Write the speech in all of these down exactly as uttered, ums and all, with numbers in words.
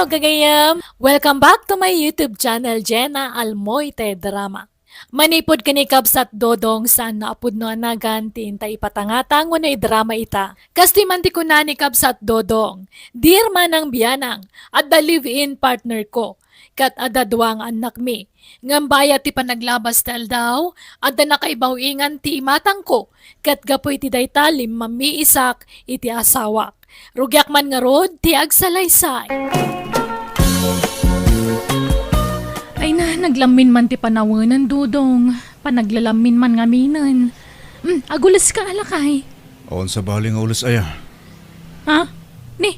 Gagayam, welcome back to my YouTube channel, Jenna Almoite Drama. Manipud ken ni Kabsat Dodong, saan nga a pudno a nagan ti inta ipatangatang wenno idrama ita. Kastoy man ti kuna ni Kabsat Dodong, "Dear Manang Bianang, adda live-in partner ko, ket adda dua nga annakmi. Ngem bayat ti panaglabas ti aldaw, adda nakaibaw-ingan ti imatangko, ket gapu iti dayta, limmammiisak iti asawak. Rugiak man ngarud ti agsalaysay." Ay na, naglammin man ti panawenen, Dodong. Panaglalammin man ngaminen. Hmm, aguleska a lakay. Awan sabali nga ules aya. Ha? Ni,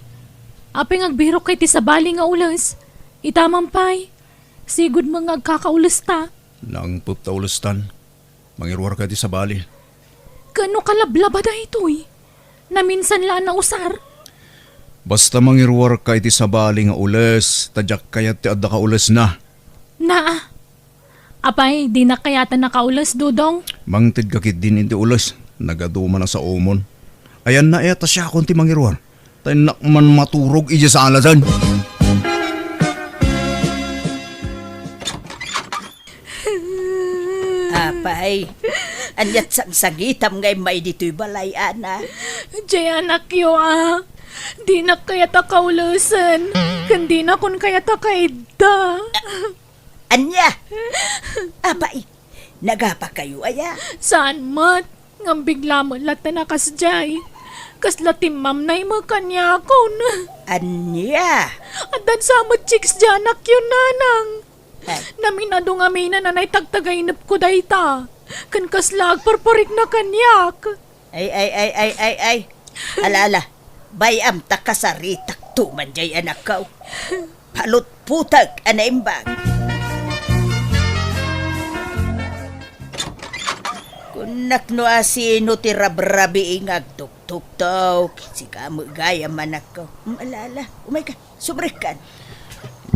apay nga agbirok kay ti sabali nga ules? Ita man pay. Sigud met nga agkakaulesta. Nangpet ta ulestan. Mangiruarka iti sabali. Ket no kalablaba daytoy? Naminsan la a nausar? Basta mangiruarka iti sabali nga ules, ta diak kayat ti adda kaulesna. Naa. Apay, dinak kayat a nakaules, Dodong? Mangtedka ketdin iti ules. Nagadu man a saomon. Ayanna aya ta siakon ti mangiruar. Ta innak man maturog idiay salasan. Apay, ania't sangsangitam nga immay ditoy balay, Ana? Diay anakyo a. Dinak kayat a kaulesen. Ken dinakon kayat a kaidda. Ania? Apay, nagapakayo aya? Saan met, ngem bigla met latta a kasdiay. Kasla timmamnay met kaniakon. Ania? Addan sa met chicks diay anakyo, Nanang. Ay. Naminadu ngaminen a naitagtagainepko dayta. Ken kasla agparparikna kaniak. Ay, ay, ay, ay, ay, ay. Ala, ala. Bay-am ta kasaritakto man diay anakko. Palutputek a naimbag. Kunak no asino ti rabrabii nga agtuktuktok. Sika met gayam, anakko. Mm, ala, ala. Umayka. Sumrekkan.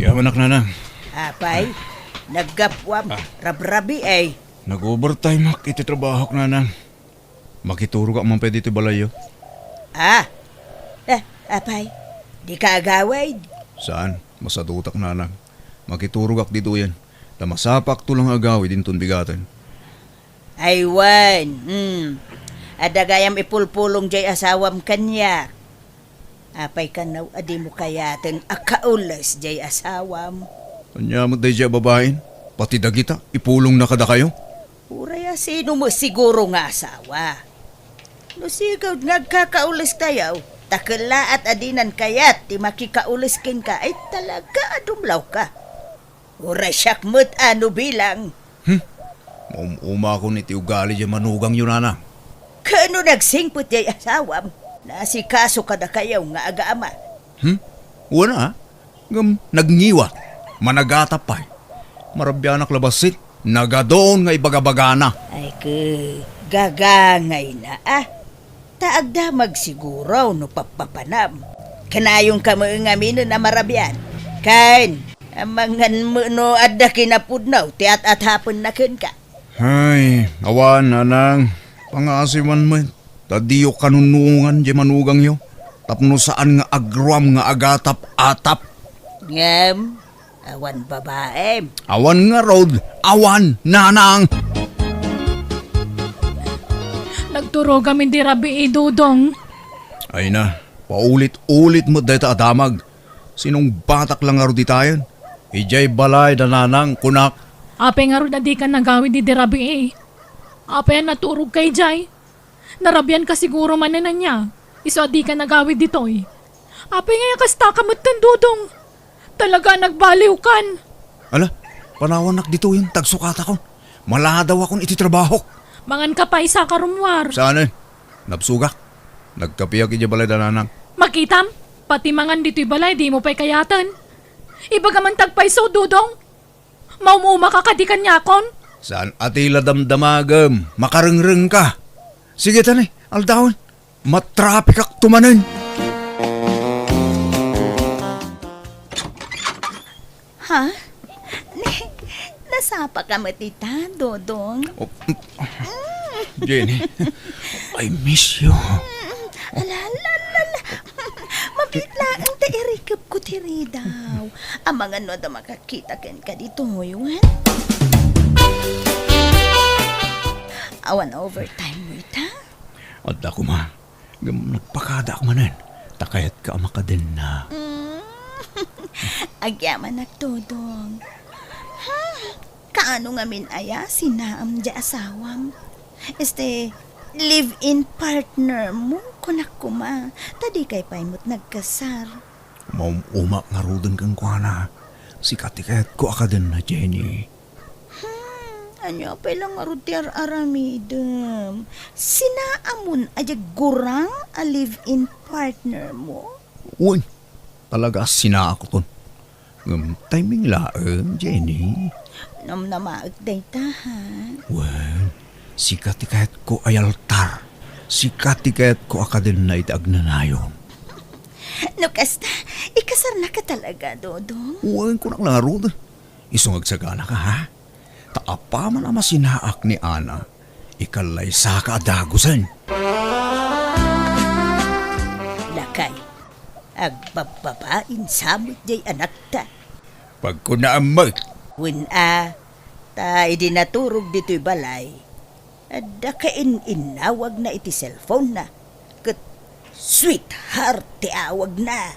Yamanak, Nanang. Apay, naggapuam. Ah. Rabrabii. Nag-overtime ak iti trabahok, Nanang. Makiturogak man pay ditoy balayyo. Ah. Eh, apay, dika agawid? Saan, masadutak, Nanang. Makiturogak ditoyen. Ta masapakto la nga agawid inton bigaten. Ay wen, hmm. Adda gayam ipulpulong diay asawam kaniak. Apay kano a dimo kayaten a kaules diay asawam? Ania met daydiay a babaen? Pati dagita, ipulongna kadakayo? Uray a sino met siguro nga asawa. No sigud nga agkakaules tayo, ta kellaat a dinan kayat ti makikaules kenka, ay talaga a dumlawka. Uray siak met a no bilang. Hmm? Maum-umakon iti ugali diay manugangyo, Nanang. Kano nagsingpet diay asawam? Naasikaso kadakayo nga agama. Hmm? Wen a. Ngem nagngiwat. Managatap pay. Marabianak la bassit. Nagadun nga ibagabagana. Ay, ke, gagangayna, ah. Ta agdamag siguro no pappapanam. Kanayonka met ngaminen a marabian. Ken, amangan met no adda kinapudno ti at-atapenna kenka. Ay, awan, Nanang. Pangaasiwan met. Ta diyo kanunnuongan diay manugangyo. Tapno saan nga agruam nga agatap-atap. Ngem, awan babaem. Awan ngarud, awan, Nanang. Nagturogam idi rabii, Dodong. Ay na, paulit-ulit met dayta a damag. Sinungbatak la ngarud ditayen. Idiay balay da Nanang, kunak. Apay ngarud a dika nagawid idi rabii? Apay a naturogka idiay? Narabianka siguro manen ania, isu a dika nagawid ditoy. Apay ngay a kastaka metten, Dodong? Talaga a nagbaliwkan. Ala, panawannak ditoyen, ta agsukatakon. Maladawakon iti trabahok. Manganka pay, isaka rummuar. Saanen? Nabsogak. Nagkapiak idiay balay da Nanang. Makitam, pati mangan ditoy balay, dimo pay kayaten. Ibagam man ta agpayso, Dodong. Maum-umaka kadi kaniakon? Saan a ti la damdamagem? Makarengrengka. Sige ta ni, aldawen. Matrapikakto manen. Ha? Ni, nasapaka met ita, Dodong? Oh, Jenny, I miss you. Ala, ala, ala, ala. Ket laeng ta irikepko ti ridaw. Amangan no adda makakita kenka ditoy, wen? Awan overtime mo ita? Adda koma. Ngem nagpakadaak manen. Ta kayatka a makadenna. Mm. Agyamanak, Dodong. Hmm. Kaano ngamin aya sinaam diay asawam? Este, live-in partner mo, kunak koma. Ta dikay pay met nagkasar. Maum-umak ngaruden kenkuana. Sika ti kayatko a kadenna, Jenny. Hmm, ania pay la ngarud ti ar-aramidem? Sinaamon a diay gurang a live-in partner mo? Wen, talaga a sinaakton. Ngem timing laeng, Jenny. Namnamaek dayta, ha? Wen, sika ti kayatko a yaltar. Sika ti kayatko a kadenna iti agnanayon. No kasta, ikasarnaka talaga, Dodong? Wen, kunak la ngarud. Isu nga agsaganaka, ha? Ta apaman a masinaak ni Ana, ikallaysaka a dagusen. Lakay, agbabbabain sa met diay anakta. Pagkunaam met. Wen a, ta idi naturog ditoy balay, adda kain-innawagna iti cellphone-na, ket sweetheart ti awagna.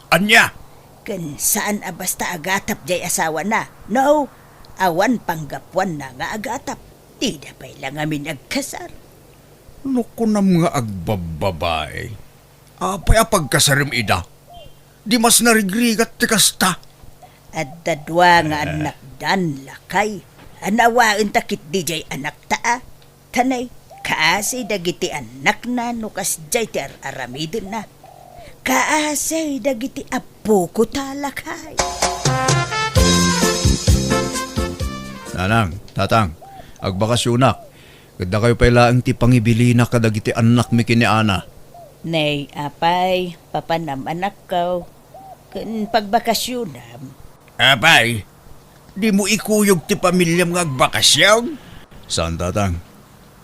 Ania? Ken saan a basta agatap diay asawana. No, awan panggapuanna nga agatap. Dida pay la ngamin agkasar. No kunam nga agbabbabae, apay a pagkasarem ida? Di mas narigrigat ti kasta. Adda dua nga annakdan, lakay. Anawaenta ketdi diay anakta a. Tanay, kaasi dagiti annakna no kasdiay ti ar-aramidenna. Kaasi dagiti appoko ta, lakay. Nanang, tatang, agbakasionak. Ket dakayo pay laeng ti pangibilinak kadagiti annakmi ken ni Ana. Nay, apay, papanam, anakko, ken pagbakasionam. Apay, dimo ikuyog ti pamiliam nga agbakasion? Saan, tatang.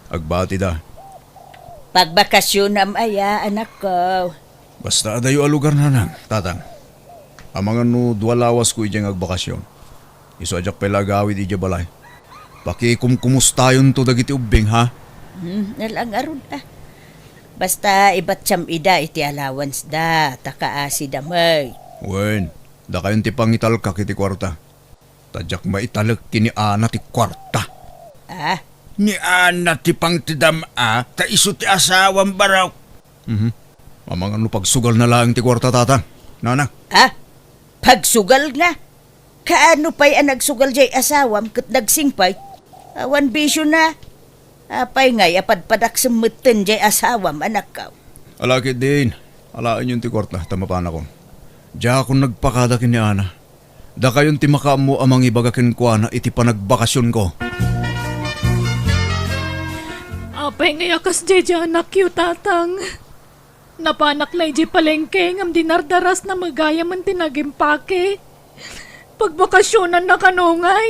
Agbatida. Pagbakasionam aya, anakko? Basta adayo a lugar, nanang, tatang. Amangan no dua lawasko idiay nga agbakasion. Isu a diak pay la agawid idiay balay. Pakikumkumustayonto dagiti ubbing, ha? Hmm, ala ngarud, a. Basta ibatiam ida iti allowance da, ta kaasida met. Wen, dakayon ti pangitalkak iti kuarta. Ta diak maitalek ken ni Ana ti kuarta. Ah? Ni Ana ti pangtedam a, ta isu ti asawam, barok. Mhm. Amangan no pagsugalna laeng ti kuarta, tatang. Nanang. Ah? Pagsugalna? Kaano pay a nagsugal diay asawam ket nagsingpet? Awan bisiona. Apay ngay a padpadaksem metten diay asawam, anakko? Ala ketdin, alaenyon ti kuarta, ta mapanakon. Diakon nagpakada ken ni Ana. Dakayon ti makaammo a mangibaga kenkuana iti panagbakasionko. Apay ngay a kasdiay diay anakyo, tatang? Napanak la idiay palengke ngem dinardarasna met gayamen ti nagimpake. Pagbakasionanna kano ngay?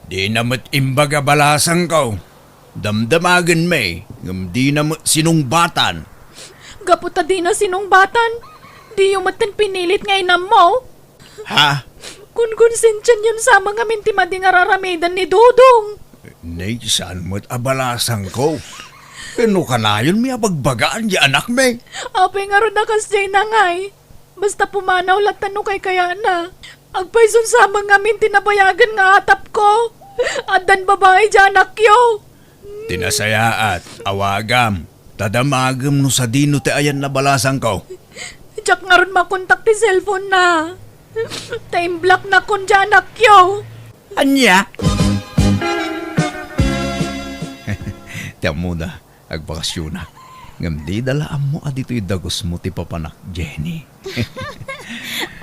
Dina met imbaga balasangko. Damdamagenmi, ngem dina met sinungbatan. Gapu ta dina sinungbatan, diyo metten pinilit nga inammo. Ha? Konkonsensianyon sa met ngamin ti madi nga ar-aramiden ni Dodong. Nay, saan met a balasangko? Wenno kanayonmi a bagbagaan diay anakmi? Apay ngarud a kasdiay ngay? Basta pumanaw latta no kaykayatna. Agpayson sa met ngamin ti nabayagen nga atapko. Addan babai diay anakyo. Ti nasayaat, awagam. Ta damagem no sadino ti ayanna balasangko. Diak ngarud makontak ti cellphone-na. Ta imblocknakon diay anakyo. Ania? Ti ammoda, agbakasionak. Ngem dida la ammo a ditoy dagusmo ti papanak, Jenny.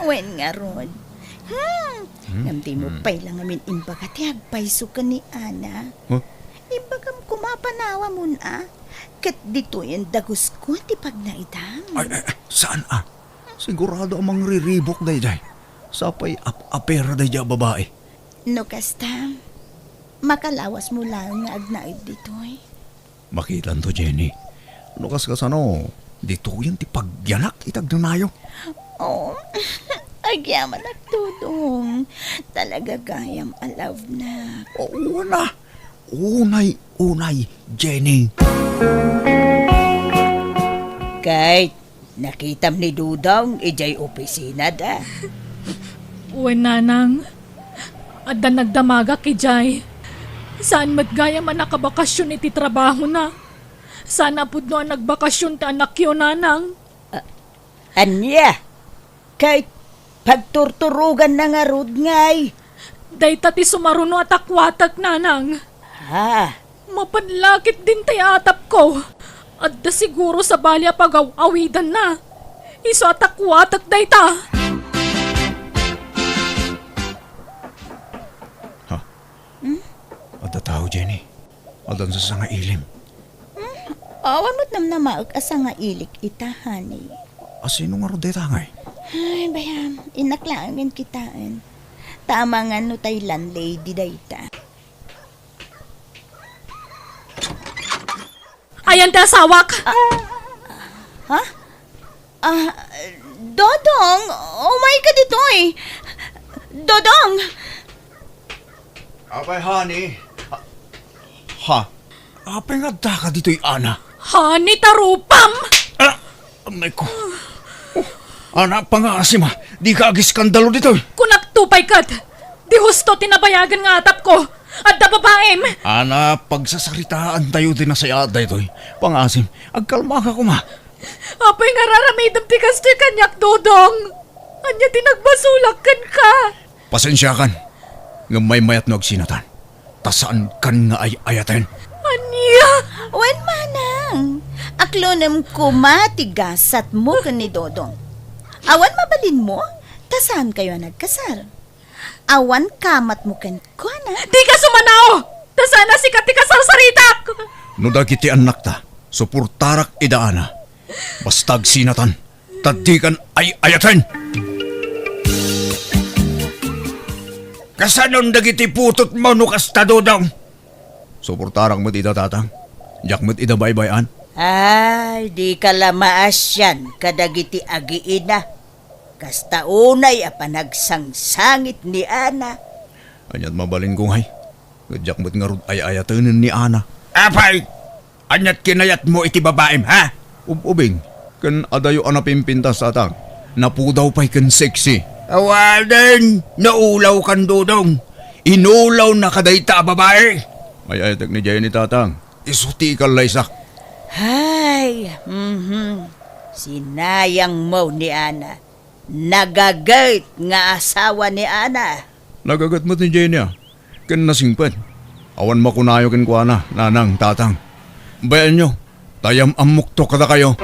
Wen ngarud. Hmm. Hmm? Ngem dimo Hmm. pay la ngamin imbaga ti agpayso ken ni Ana. Huh? Imbagam koma a panawamon a. Ket ditoyen dagusko ti pagnaedam. Ay, ay, ay, saan a? Sigurado a mangriribuk daydiay. Sapay ap-apera daydiay a babai. No kasta, makalawasmo laeng nga agnaed ditoy. Makitanto, Jenny. No kaskasano, Ditoyen ti pagyanak iti agdanayo. Oh, agyamanak, Dodong. Talaga gayam a love na. Una, unay, unay, Jenny. Kay, nakitam ni Dodong idiay opisina da. Wen, Nanang. Adda nagdamagak idiay. Saan met gayam a nakabakasyon iti trabahona. Saan a pudno a nagbakasyon ti anakyo, Nanang. Ania? Kay pagturturoganna ngarud ngay? Dayta ti sumaruno a takuatek, Nanang. Ha? Mapanlakit din tay atapko. Adda siguro sabali a pagaw-awidanna. Isu a takuatek dayta. Ha? Hmm? Adda tao, Jenny. Addan sa sangailim. Hmm? Awan met namnamaek a sangailik ita, honey. A sino ngarud dayta ngay? Ay, bayam. Innak laengen kitaen. Tamangan no tay landlady dayta. Ayan ti asawak! Ah, ha? Ah, Dodong, umayka ditoy. Dodong! Apay, honey? Ha? Apay nga addaka ditoy, Ana? Honey, tarupam! Ah! Amay ko. Oh, Ana, pangasim a. Dika agiskandalo ditoy. Kunak to pay ket. Di husto ti nabayagen nga atapko. Adda babaim. Ana, pagsasaritaantayo ti nasayaat daytoy. Pangasim, agkalmaka koma. Apay nga ar-aramidem ti kastoy kaniak, Dodong? Ania ti nagbasolak kenka? Pasensiakan, ngem maymayat no agsinatan, ta saankan nga ay-ayaten. Ania? Wen, manang, aklonem koma ti gasatmo ken ni Dodong. Awan mabalinmo, ta saankayo a nagkasar. Awan kamatmo kenkuana. Dika sumanao! Ta saan a sika ti kasarsaritak! No dagiti annakta, suportarak ida, Ana. Basta agsinatan, ta dikan ay-ayaten! Kasanon dagiti putotmo no kasta, Dodong? Suportarak met ida, Tatang. Diak met ida baybay-an. Ay, dika la maasian kadagiti agiina. Kasta unay a panagsangsangit ni Ana. Aniat mabalinko ngay? Ket diak met ngarud ay-ayatenen ni Ana. Apay! Aniat kinayatmo iti babaim, ha? Ub-ubing, ken adayo a napimpintas, Tatang. Napudaw pay ken sexy. Awanen, naulawkan, Dodong. Inulawna kadayta a babai. Ay-ayatek ni Jenny, Tatang. Isu ti ikallaysak. Hay, mhm. Sinayangmo ni Ana. Nagaget nga asawa ni Ana. Nagaget met ni Jenny, a, ken nasingpet. Awan makunayo kenkuana, nanang, tatang. Bayaenyo, ta yam-ammokto kadakayo.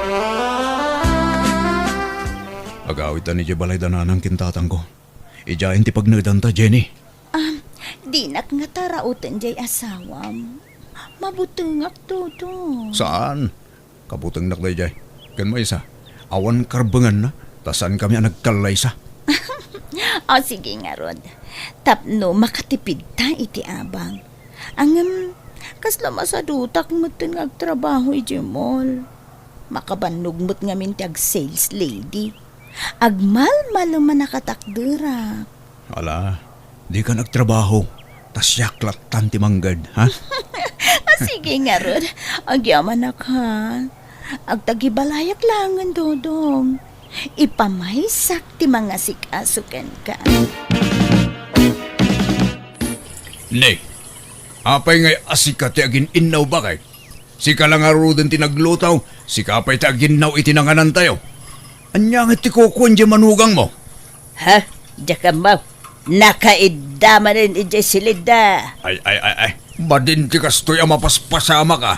Agawidtan idiay balay da nanang ken tatangko. Idiayen ti pagnaedanta, Jenny. Ah, dinak ngata rauten diay asawam. Mabutengak, Dodong. Saan? Kabutengnak daydiay. Ken maysa, awan karbenganna, ta saankami a nagkallaysa. O, sige ngarud. Tapno makatipidta iti abang. Ngem, kasla masadutak metten nga agtrabaho idiay mall. Makabannog met ngamin ti ag-sales lady. Agmalmalem a nakatakderak. Ala, dikan agtrabaho, ta siak lattan ti mangged, ha? Ah, sige ngarud. Agyamanak, ha? Agtagibalayak laengen, Dodong. Ipamaysak ti mangasikaso kenka. Ne, apay ngay a sika ti agin-innaw, baket? Sika la ngaruden ti nagluto, sika pay ti aginnaw iti nanganantayo. Ania ngay ti kukuan diay manugangmo? Ha? Diak ammo. Nakaidda manen idiay silidda. Ay, ay, ay, ay. Madin ti kastoy a mapaspasamak, a.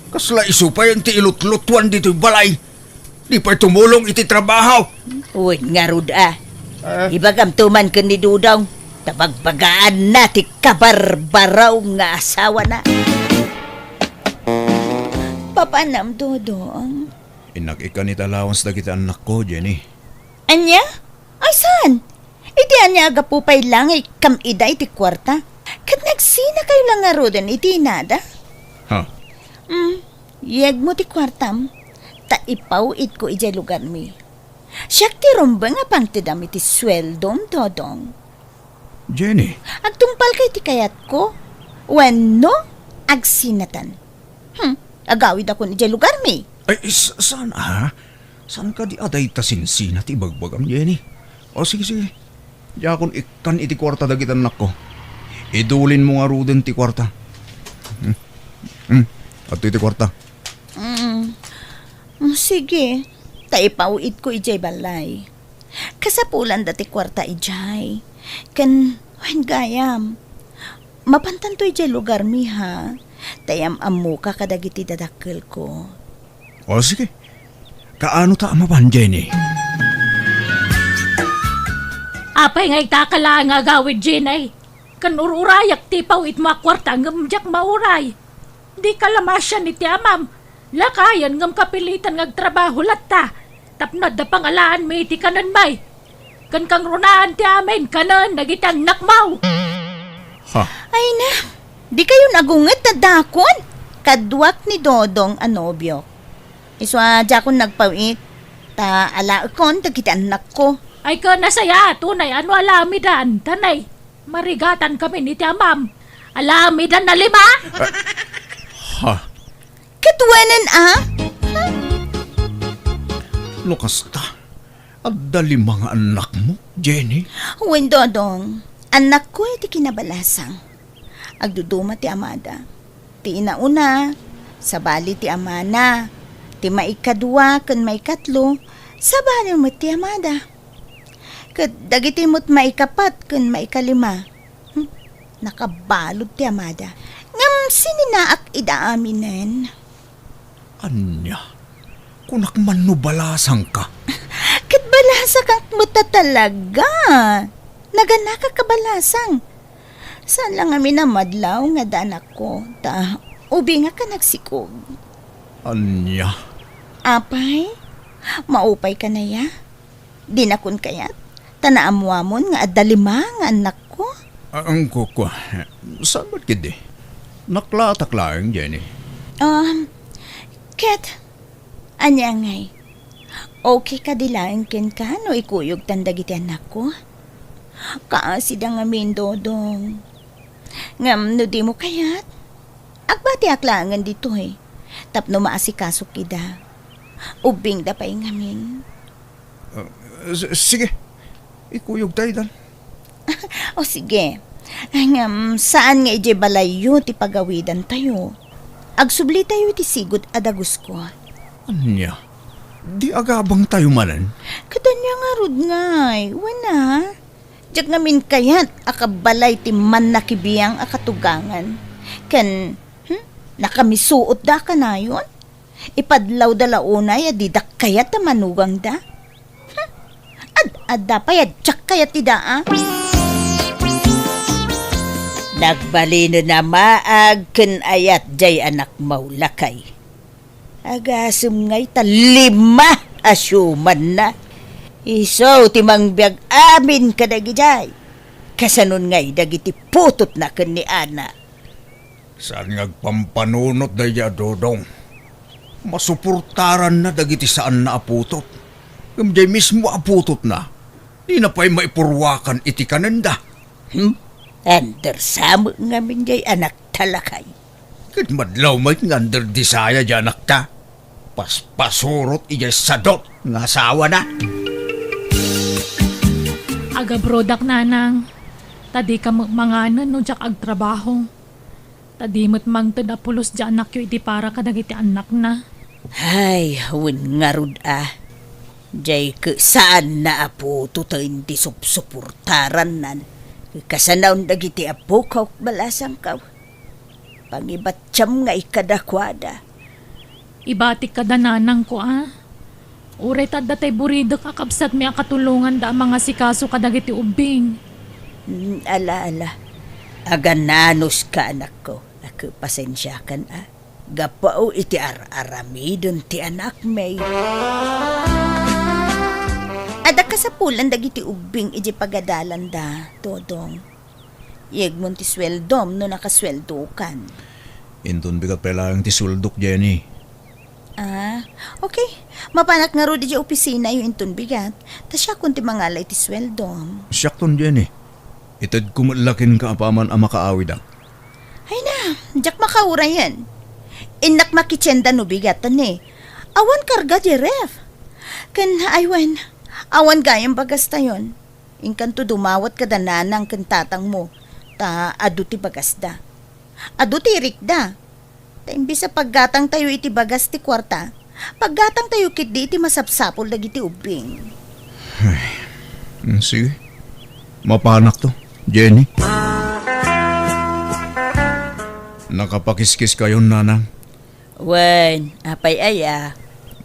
Kasla isu pay ti ilutlutuan ditoy balay. Di pay tumulong iti trabaho. Wen ngarud, a. Ah. Ibagamto man ken ni Dodong, ta bagbagaanna ti kabarbaraw nga asawana. Papanam, Dodong? Innak ikkan iti allowance dagiti annakko, Jenny. Ania? Ay, saan? Iti ania a gapu pay la nga ikkam ida iti kuarta? Ket nagsinakayo la ngaruden iti inada? Ha? Mm, yegmo ti kuartam, ta Ipaw-itko idiay lugarmi. Siak ti rumbeng a pangtedam iti sueldom, Dodong. Jenny. Agtungpalka iti kayatko? Wenno, agsinatan? Hmm, agawidakon idiay lugarmi. Ay, sa-, saan, ha? Saan kadi a dayta sinsina ti ibagbagam, Jenny? O, sige, sige. Diakon ikkan iti kuarta dagiti annakko. Idulinmo ngaruden ti kuarta. Hmm. Hmm. Adto iti kuarta. Mm. Mm, sige. Ta ipaw-itko idiay balay. Kasapulanda ti kuarta idiay. Ken, wen gayam, mapantanto idiay lugarmi, ha? Ta yam-ammoka kadagiti dadakkelko. O, sige. Kaano ta a mapan, Jenny? Apay nga ita ka laeng nga agawid, Jenny? Ken ur-urayak ti ipaw-itmo a kuarta ngem diak mauray. Dika la masian iti amam. Lakayen ngem kapilitan nga agtrabaho latta tapno adda pangalaanmi iti kanenmi. Ken kangrunaan ti amin kanen dagiti annakmo. Ha? Ay na, dikayon agunget ta dakon. Kaduak ni Dodong a nobiok. Isu a diakon nagpaw-it, ta alaekon dagiti annakko. Ay, ken nasaya, tunay, ano alamidan, tanay? Marigatan kami ni ti amam. Alamidan a lima? Ha? Ket wenen a? No kasta, adda lima nga annakmo, Jenny? Wen, Dodong. Annakko iti kinabalasang. Agduduma ti amada. Ti inauna, sabali ti amana. Ti maikadua ken maikatlo, sabali met ti amada. Ket dagiti met maikapat ken maikalima, hmm, nakabalud ti amada. Ngem sininaak ida aminen. Ania? Kunak man no balasangka. Ket balasakak met a talaga. Naganakak a balasang. Saan la ngamin a madlaw nga adda anakko, ta ubingak a nagsikog. Ania? Apay, maupay ka naya? Dinakon kayat? Ta naammoamon nga adda lima nga annakko? Ah, ang kukua. Saan met ketdi? Naklatak laeng, Jenny. Um, ket, ania ngay? Okay kadi laeng kenka no ikuyogtan dagiti annakko? Kaasida ngamin, Dodong. Ngem no dimo kayat, agbatiak laengen ditoy tapno maasikasok ida. Ubbingda pay ngamin. Ah, s-, sige. Ikuyogta idan. O sige. Ngem, saan nga idiay balayyo ti pagawidantayo? Agsublitayo iti sigud a dagusko. Ania? Di agabangtayo manen? Ket ania ngarud ngay? Wen a? Diak ngamin kayat a kabalay ti mannakibiang a katugangan. Ken, hmm, nakamisuotda a kanayon? Ipadlawda la unay a didak kayat a manugangda? Hmm, ad-adda pay a diak kayat ti daa. Nagbalinen a maag ken ayat diay anakmo, lakay. Agasem ngay ta lima a siumanna. Isu ti mangbiag amin kadagidiay. Kasanon ngay dagiti putotna ken ni Ana? Saan nga agpampanunot daydiay a Dodong? Masuportaranna dagiti saanna a putot. Ngem diay mismo a putotna, dina pay maipurwakan iti kanenda. Hmm? Under sa met ngamin diay anakta, lakay. Ket madlaw met nga under disaya diay anakta. Paspasurot idiay sadot nga asawana. Agabrodak, nanang, ta dika met manganen no diak agtrabaho. Ta di met mangted a pulos diay anakyo iti para kadagiti annakna. Ay, wen ngarud a. Diay ket saanna a putoten ti supsuportarannan. Kasanaon dagiti apok, balasangko. Pangibattiam ngay kadakuada. Ibatik kada nanangko a. Uray ta adda tay buridek a kabsatmi a katulonganda a mangasikaso kadagiti ubbing. Mm, ala, ala. Agananuska, anakko. Ket pasensiakan a. Gapu iti ar-aramiden ti anakmi. Adda kasapulan dagiti ubbing idiay pagadalanda, Dodong. Yegmon ti sueldom no nakasueldokan. Inton bigat pay laeng ti sueldok, Jenny. Ah, okay. Mapanak ngarud idiay opisinayo inton bigat, ta siakon ti mangala iti sueldom. Siakton, Jenny. Itedko met la kenka apaman a makaawidak. Ay na, diak makaurayen. Innak makitienda no bigat, ta ne, awan karga diay ref. Ken, ay wen, awan gayam bagastayon. Inkanto dumawat kada nanang ken tatangmo, ta adu ti bagasda. Adu ti irikda. Ta imbes a paggatangtayo iti bagas ti kuarta, paggatangtayo ketdi iti masapsapul dagiti ubbing. Ay, mm, sige. Mapanakto, Jenny. Nakapakiskiskayon, nanang. Wen, apay aya?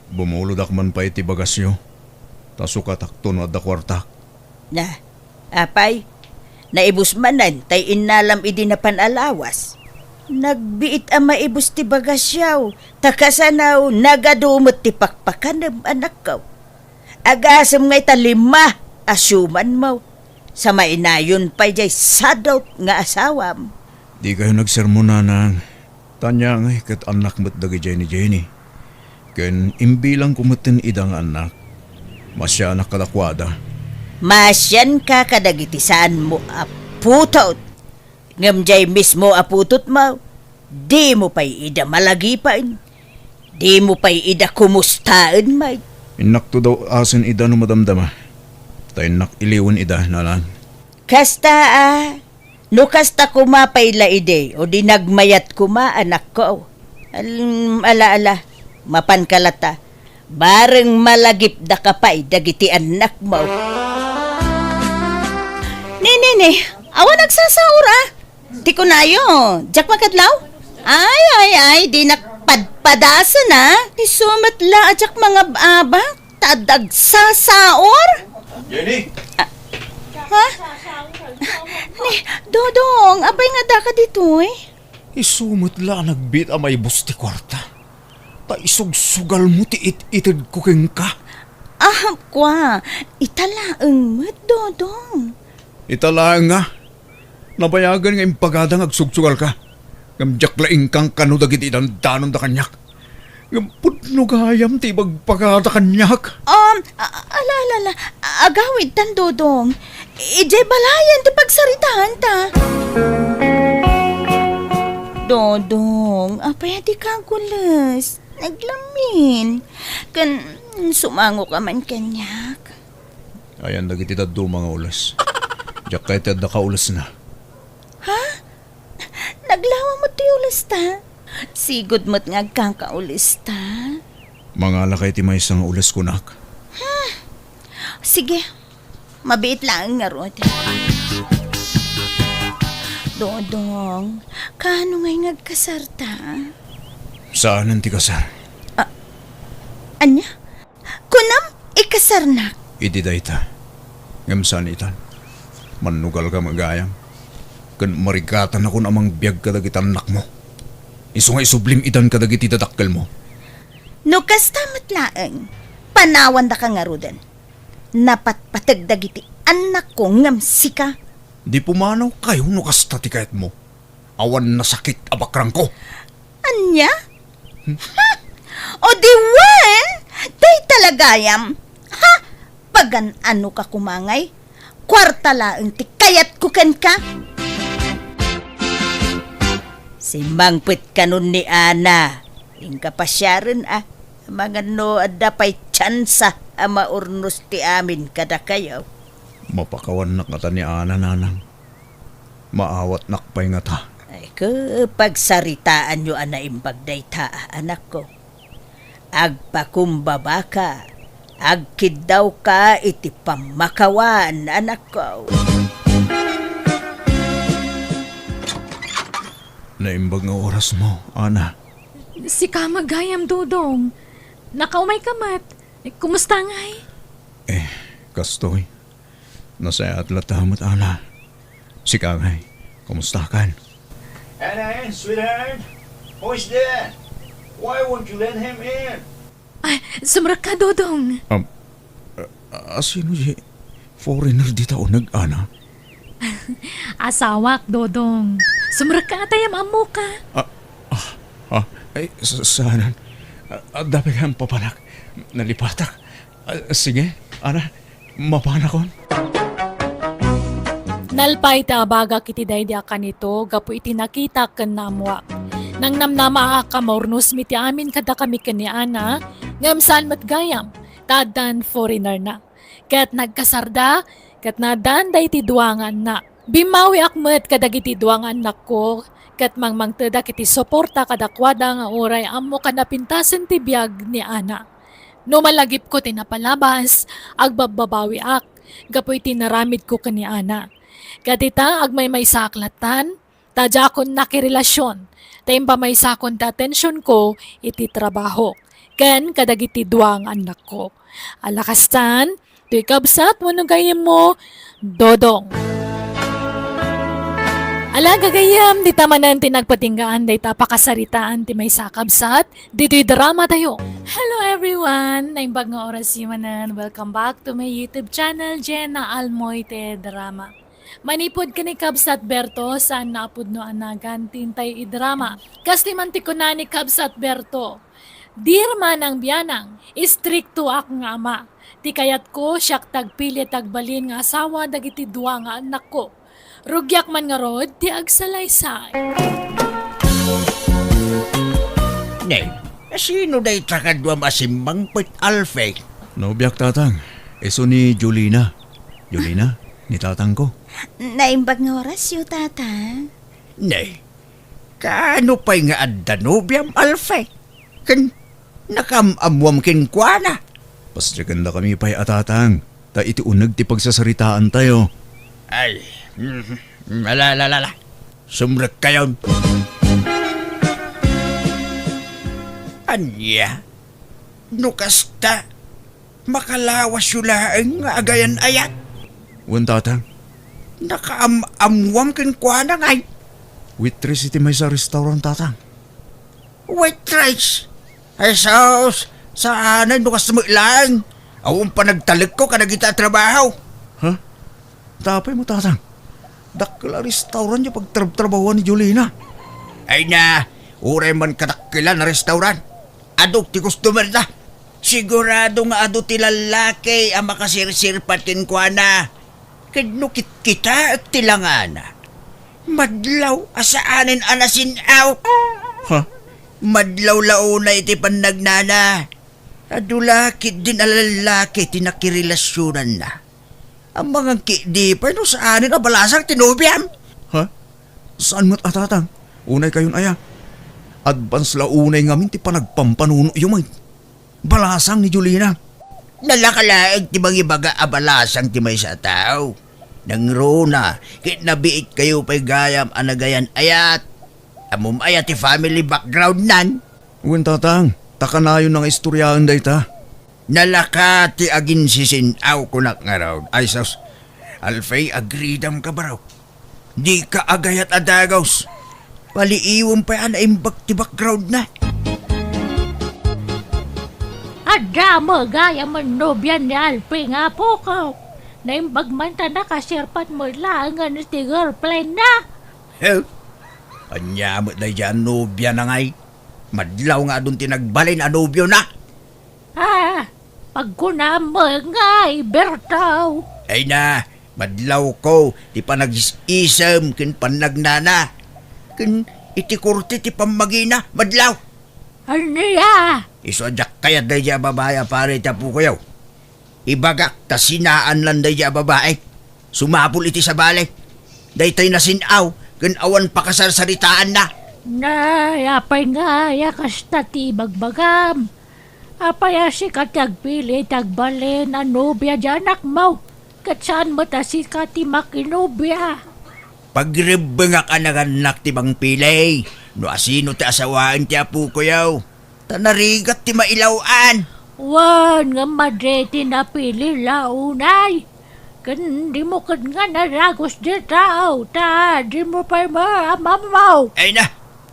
Bumulodak man pay iti bagasyo. Ta sukatakto no adda kuartak. Na, apay, naibus manen tay innalam idi napan a lawas. Nagbiit a maibus ti bagasyaw, ta kasano, nagadu met ti pakpakanem, anakko. Agasem ngay ta lima a siumanmo, sa mainayon pay diay sadot nga asawam. Dikayo nagsermon, nanang. Ta ania ngay ket annak met dagidiay ni Jenny. Ken imbilangko metten ida nga annak. Masianak kadakuada. Masianka kadagiti saanmo a putot. Ngem diay mismo a putotmo, dimo pay ida malagipen. Dimo pay ida kumustaen met. Innakto daw asen ida no madamdama. Ta innak iliwen ida, nanang. Kasta a, no kasta koma pay la idi, o di nagmayat koma, anakko. Al-, ala, ala, mapanka lata. Bareng malagipdaka pay dagiti annakmo. Ni, ni, ni, awan nagsasaur, a? Ti kunayo, diak makadlaw? Ay, ay, ay, dinak padpadasen, a? Isu met la a diak mangab-abak, ta adda agsasaur? Jenny! Ha? Ni, Dodong, apay nga addaka ditoy? Isu met la a nagbiit a maibus ti kuarta. Ta isugsugalmo ti it-itedko kenka. Ah, kua, ita laeng met, Dodong. Ita laeng nga. Nabayagen nga impagada nga agsugsugalka. Ngem diak la inkangkano dagiti dandanonda kaniak. Ngem pudno gayam ti ibagbaga kaniak. Um, a-, ala, ala, ala. Agawidtan, Dodong. Idiay balayen ti pagsaritaanta. Dodong, apay a dika agules? Naglamin. Ken sumangoka man kaniak. Ayan dagiti dadduma nga ules. Diak kayat ti adda kaulesna. Ha? Naglawa met ti ulesta? Sigud met nga agkakaulesta. Mangalakay ti maysa nga ules kunak. Hmm. Sige. Mabiit laeng ngarud. Dodong, kaano ngay nga agkasarta? Saanen ti kasar? Ah, ania? Kunam, ikasarnak. Idi dayta. Ngem saan itan. Mannugalka met gayam. Ken marigatanakon a mangbiag kadagiti annakmo. Isu nga isublim itan kadagiti dadakkelmo. No kasta met laeng, panawandaka ngaruden. Napatpateg dagiti annakko ngem sika. Di pumanawkayo no kasta ti kayatmo. Awan nasakit a bakrangko. Ania? Hmm? Ha? O di wen, dayta la gayam. Ha? Pagan-anoka koma ngay? Kuarta laeng ti kayatko kenka. Simmangpet kanon ni Ana. Inka pasiaren, a. Amangan no adda pay tiansa a maurnos ti amin kadakayo. Mapakawannak ngata ni Ana, nanang. Maawatnak pay ngata. Ay, ke, pagsaritaanyo a naimbag dayta, a, anakko. Agpakumbabaka, agkiddawka iti pammakawan, anakko. Naimbag nga orasmo, Ana. Sika met gayam, Dodong. Nakaumayka met. Kumusta ngay? Eh, kastoy. Nasayaat latta met, Ana. Sika ngay, kumustakan? Ana, sweetheart, who is there? Why won't you let him in? Ay, sumrekka, Dodong. Um, a, a, sino di foreigner dita uneg, Ana? Asawak, Dodong. Sumrekka ta yam-ammoka. Ah, ah, ah, ay, sa-, saanan? A-, adda pay gayam papanak. Nalipatak. A, sige, ana, mapanakon. Nalpay ti abagak iti daydi a kanito gapu iti nakitak ken naammoak. Nangnamnamaak a maurnosmi ti amin kadakami ken ni Ana, ngem saan met gayam, ta addan foreigner-na. Ket nagkasarda, ket naaddan daydi dua nga annak. Bimmawiak met kadagiti dua nga annakko, ket mangmangtedak iti suporta kadakuada nga uray ammo a napintasen ti biag ni Ana. No malagipko ti napalabas, agbabbabawiak gapu iti naramidko ken ni Ana. Ket ita, agmaymaysaak lattan, ta diakon nakirelasion, ta impamaysakon ti atensionko iti trabaho, ken kadagiti dua nga annakko. Ala kastan, toy kabsat wenno gayyemmo, Dodong. Ala gagayyem, dita manen ti nagpatinggaan dayta a pakasaritaan ti maysa a kabsat, ditoy dramatayo. Hello everyone! Naimbag nga orasyo manen. Welcome back to my YouTube channel, Jenna Almoite Drama. Manipud ken ni Kabsat Berto, saanna a pudno a nagan ti intay idrama. Kas ti man ti kuna ni Kabsat Berto, "Dear Manang Bianang, istriktoak nga ama. Ti kayatko, siak ti agpili ti agbalin nga asawa dagiti dua nga annakko. Rugiak man ngarud ti agsalaysay." Ne, sino dayta kaduam a simmangpet, Alfie? Nobiak, Tatang. Isu ni Jolina. Jolina, ni tatangko. Naimbag nga orasyo, Tatang. Ne, kaano pay nga adda nobiam, Alfie? Ken nakaam-ammoam kenkuana? Pasdiakendakami pay a tatang, ta iti uneg ti pagsasaritaantayo. Ay, mm, ala, ala, ala, ala. Sumrekkayon. Ania? No kasta, makalawasyo laeng nga agayan-ayat. Wen, Tatang. Nakaam-ammoam kenkuana ngay? Waitress iti maysa a restaurant, Tatang. Waitress? Ay, sus, saanen no kasta met laeng. Awan panagtalekko kadagita a trabaho. Ha? Apay mo, Tatang? Dakkel a restaurant ti pagtrabtrabahoan ni Jolina. Ay na, uray man kadakkelan a restaurant, adu ti customer da. Sigurado nga adu ti lallaki a makasirsirpat kenkuana. Ket no kitkitaek ti langana, madlaw a saanen a nasin-aw. Ha? Madlaw la unay iti pannagnana. Adu la ketdin a lallaki ti nakirelasionanna. Amangan ketdi pay no saanen a balasang ti nobiam. Ha? Saan met a, Tatang? Unaykayon aya? Advance la unay ngamin ti panagpampanunoyo met. Balasang ni Jolina. Nalaka laeng ti mangibaga a balasang ti maysa a tao. Nangruna, ket nabiitkayo pay gayam a nagayan-ayat. Ammom aya ti family backgroundnan? Wen, Tatang, ta kanayon nga istoryaen dayta. Nalaka ti aginsisin-aw kunak ngarud. Ay sus, Alfie, agridam ka, baro. Dika agayat a dagus. Paliiwem pay a naimbag ti backgroundna. Adda met gayam a nobian ni Alfie nga apok. Naimbag man ta nakasirpat met laengen iti girlfriendna. He? Ania met daydiay a nobiana ngay? Madlaw nga adun ti nagbalin a nobiona. Ah, pagkunam met ngay, Berto. Ay na, madlawko ti panagis-isem ken pannagnana. Ken iti korte ti pammagina, madlaw. Ania? Isu a diak kayat daydiay a babai a pari ti apokoyo. Ibagak ta sinaanlan daydiay a babai. Sumapul iti sabali. Daytoy nasin-aw ken awan pakasarsaritaanna. Nay, apay ngay a kasta ti ibagbagam? Apay a sika ti agpili iti agbalin a nobia di anakmo, ket saan met a sika ti makinobia? Pagrebbengak a nagannak ti mangpili no asino ti asawaen ti apokoyo. Ta narigat ti mailaw-an. Wen, ngem madi ti napili la unay. Ken dimo ket nga nadagus dita, ta dimo pay maamammaw. Ay na,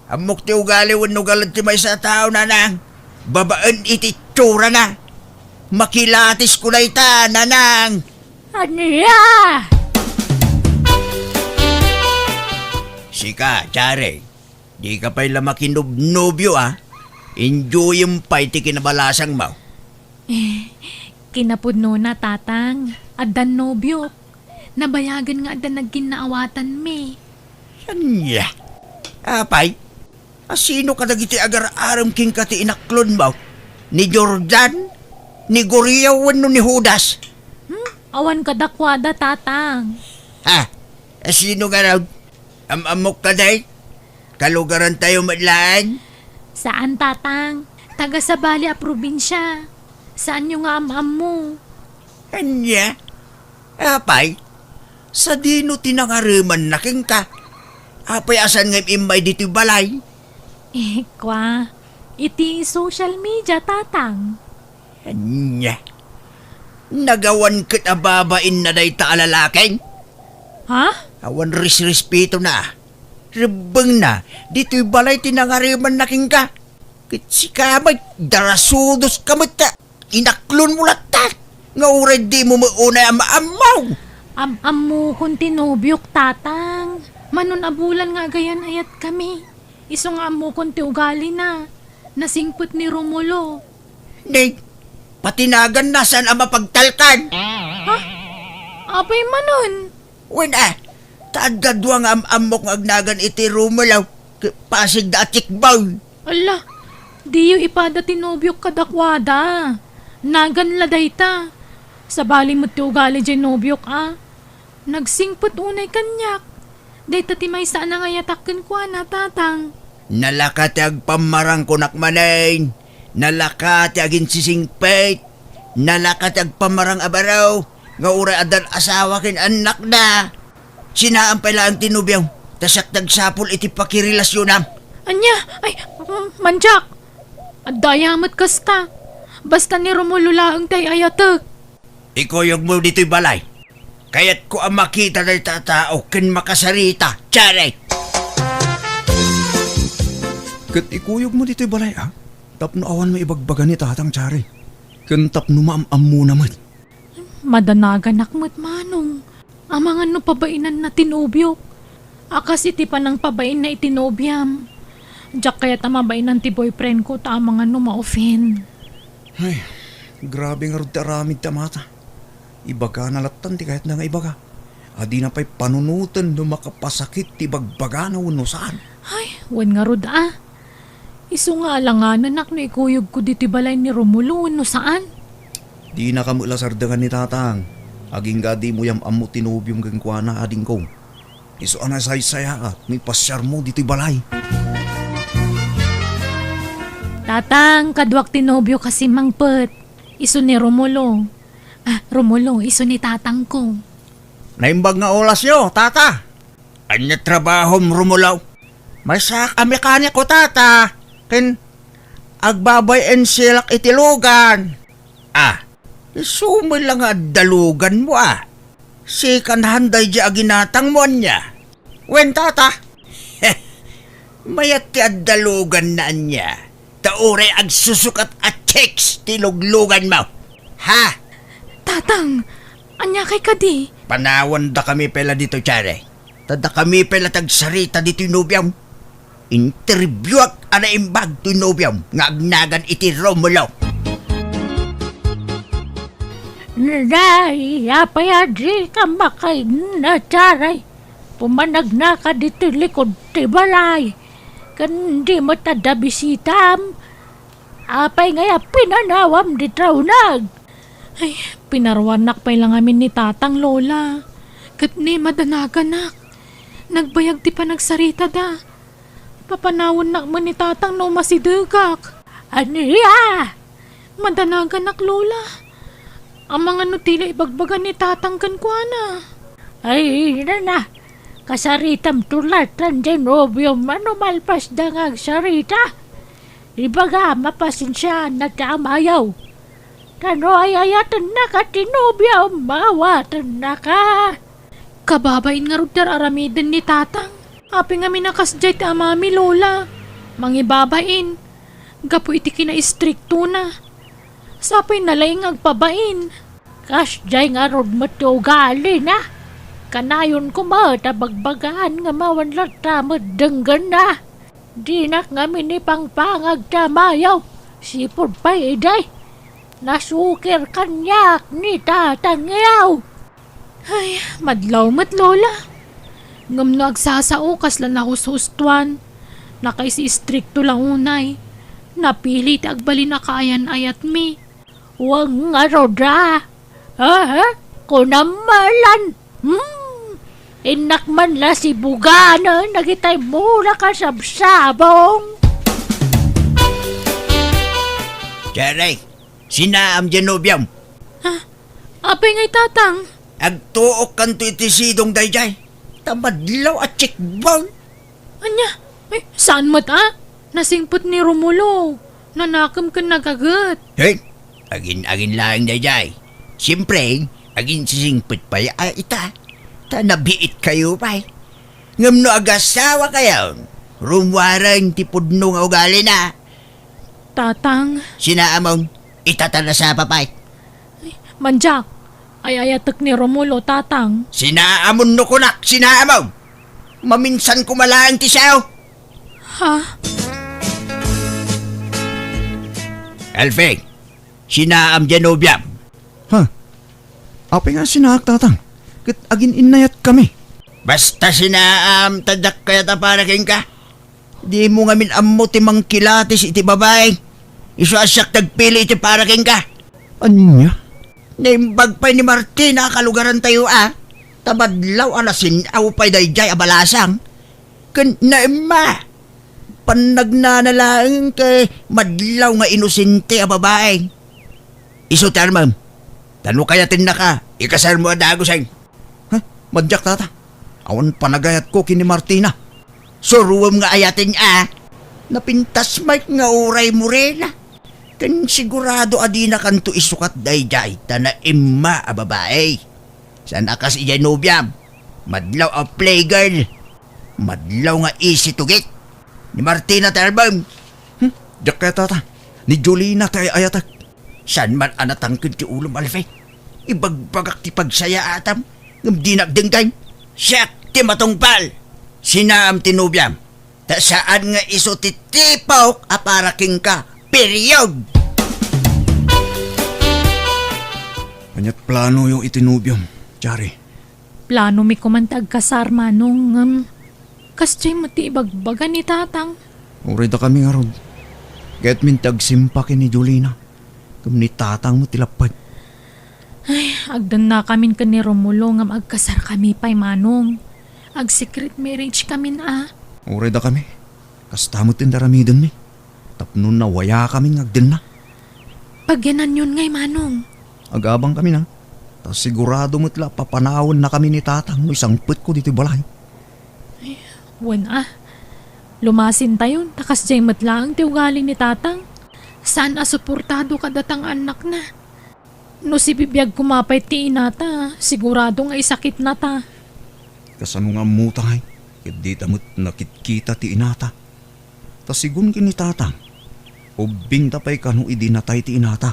ammok ti ugali wenno galad ti maysa a tao, nanang. Babaen iti itsurana. Makilatisko dayta, nanang. Ania? Sika, Jare, dika pay la makinobnobio, a? Enjoyem pay ti kinabalasangmo. Eh, kinapudnona, Tatang. Addan nobiok. Nabayagen nga adda nagkinnaawatanmi. Ania? Apay, asino kadagiti agar-arem kenka ti inaklonmo? Ni Jordan? Ni Guriao wenno ni Judas? Hmm? Awan kadakuada, Tatang. Ha? Asino ngarud? Am-ammok kadi? Kalugarantayo met laeng? Saan, Tatang. Taga-Sabali a probinsia. Saanyo nga am-ammo? Ania? Apay, sadino ti nangaremanna kenka? Apay a saan nga im-immay ditoy balay? Eh, kwa, iti social media, Tatang. Ania? Nagawan ket a babainna dayta a lalaki? Ha? Awan resrespetona. Rebbengna, ditoy balay ti nangaremanna kenka. Ket sika met, darasudoska met ta. Inaklonmo latta. Nga uray dimo met unay am-ammo. Am-ammokon ti nobiok, Tatang. Manon a bulan nga agayan-ayatkami. Isu nga ammokon ti ugalina. Nasingpet ni Romulo. Ni, pati naganna saan a mapagtalkan. Ha? Apay manon? Wen a, ta adda dua nga am-ammok nga agnagan iti Romulo, ket pasigda a checkboy. Ala, diyo ipada ti nobiok kadakuada. Nagan la dayta. Sabali met ti ugali diay nobiok a. Nagsingpet unay kaniak. Dayta ti maysa a nangayatak kenkuana, Tatang. Nalaka ti agpammarang kunak manen. Nalaka ti aginsisingpet. Nalaka ti agpammarang a baro nga uray addan asawa ken annakna. Sinaam pay laeng ti nobiom, ta siak ti agsapul iti pakirelasionam. Ania? Ay, mm, mandiak. Adda aya met kasta. Basta ni Romulo laeng ti ay-ayatek. Ikuyogmo ditoy balay. Kayatko a makita dayta a tao ken makasarita, Cherry. Ket ikuyogmo ditoy balay, a? Tapno awan maibagbaga ni Tatang, Cherry. Ken tapno maam-ammona met. Madanaganak met, Manong. Amangan no pabainanna ti nobiok. A kas iti panangpabainna iti nobiam. Diak kayat a mabainan ti boyfriend ko ta amangan no ma-offend. Ay, grabe ngarud ti aramid ti amata. Ibagana lattan ti kayatna nga ibaga. A dina pay panunoten no makapasakit ti ibagbagana wenno saan. Ay, wen ngarud a. Isu nga alanganenak no ikuyogko ditoy balay ni Romulo wenno saan. Dinaka met la sardengan ni Tatang. Agingga dimo yam-ammo ti nobiom kenkuana, adingko. Isu a nasaysayaat no ipasiarmo ditoy balay. Tatang, kaduak ti nobiok a simmangpet. Isu ni Romulo. Ah, Romulo, isu ni tatangko. Naimbag nga olasyo, tata. Ania trabahom, Romulo? Maysaak a mekaniko, tata. Ken agbabay-en silak iti lugan. Ah, isu met la nga adda luganmo, a. Sika nahanday di aginatangmo, ania? Wen, tata. Mayat ti adda luganna, ania? Ta uray agsusukat a chicks ti lugluganmo. Ha? Tatang, ania kay kadi? Panawandakami pay la ditoy, Cherry. Ta dakami pay la ti agsarita ditoy nobiom. Interviewak a naimbag toy nobiom nga agnagan iti Romulo. Nay, apay a dika makainna, Cherry? Pumanagnaka ditoy likod ti balay. Ken di met adda bisitam. Apay ngay a pinanawam ditoy nag? Ay, pinaruarnak pay la ngamin ni Tatang, Lola. Ket ni madanaganak. Nagbayag ti panagsaritada. Papanawennak met ni Tatang no masidegak. Ania? Madanaganak, Lola. Amangan no ti la ibagbaga ni Tatang kenkuana. Ay, nana, kasaritam tulatan diay nobiom a no malpasda nga agsarita. Ibaga, mapasensiaanna ti amayo. Ta no ay-ayatennaka ti nobiom, maawatennaka. Kababain ngarud ti ar-aramiden ni Tatang. Apay ngamin a kasdiay ti amami, Lola? Mangibabain. Gapu iti kinaistriktona. Sapay nalaing nga agpabain. Kasdiay ngarud met ti ugalina. Kanayon koma ta bagbagaan nga mawan latta met denggenna. Dinak ngamin ipangpangag ta mayaw. Sipud pay idi. Nasukir kaniak ni tatangyaw. Ay, madlaw met, Lola. Ngem no agsasao, kasla nahushustuan. Nakaisi-istrikto la unay. Napili ti agbalin a kaayan-ayatmi. Wen ngarud a. Aha, kunam malan. Hmm. Innak man la sibuganen dagitay mula kasabsabong. Jerry, sinaam diay nobiom? Ha? Apay ngay, Tatang? Agtuokkanto iti sidong daydiay. Ta madlaw a cheekbone. Ania? Ay, saan met a? Nasingpet ni Romulo. Nanakem ken nagaget. Hey, agin-agin laeng daydiay. Siempre, aginsisingpet pay a ita. Ta nabiitkayo pay. Ngem no agasawakayon, rummuaren ti pudno nga ugalina. Tatang. Sinaamon, ita ta nasapa pay. Mandiak, ay-ayatek ni Romulo, Tatang. Sinaamon no kunak, sinaamon! Maminsan ko malaeng ti sao! Ha? Alfie, sinaam diay nobiam. Ha? Apay nga sinaak, Tatang? Ket agin-innayatkami. Basta sinaam, ta diak kayat a para kenka. Dimo ngamin ammo ti mangkilatis iti babai. Isu a siak ti agpili iti para kenka. Ania? Naimbag pay ni Martina a kalugarantayo a. Ta madlaw a nasin-aw pay daydiay a balasang. Ken naimma. Pannagnana laeng ket madlaw nga inosente a babai. Isu ti armem. Ta no kayatennaka, ikasarmo a dagusen. Ha? Mandiak, Tata. Awan panagayatko ken ni Martina. Suroem nga ayaten a. Napintas met nga uray morena. Ken sigurado a dinakanto isukat daydiay ta naimma a babai. Saan a kas idiay nobiam. Madlaw a playgirl. Madlaw nga isi tugit. Ni Martina ti armem. Hmm? Diak kayat, Tata. Ni Jolina ti ay-ayatek. Saan man a natangked ti ulom, Alfie? Ibagbagak ti pagsayaatam, ngem dinak denggen. Siak ti matungpal. Sinaam ti nobiam. Ta saan nga isu ti tipok a para kenka. Period! Ania't planoyo iti nobiom, Jari? Planomi koman ti agkasar, Manong, ngem kasdiay met ti ibagbaga ni Tatang. Uray dakami ngarud. Kayatmin ti agsimpa ken ni Jolina. Ngem ni Tatang met ti lapped. Ay, agdennakamin ken ni Romulo ngem agkasarkami pay, Manong. Ag-secret marriage kamin a. Uray dakami. Kasta met ti aramidenmi. Tapno nawayakamin nga agdenna. Pagyananyon ngay, Manong. Agabangkamin a. Ta sigurado met la a papanawennakami ni Tatang no isangpetko ditoy balay. Wen a. Lumasintayon, ta kasdiay met laeng ti ugali ni Tatang. Saan a suportado kadata nga annakna. No sibibiag koma pay ti inata, sigurado nga isakitnata. Kasano nga ammota ngay? Ket dita met nakitkita ti inata. Ta sigun ken ni Tatang, ubbingta pay kano idi natay ti inata.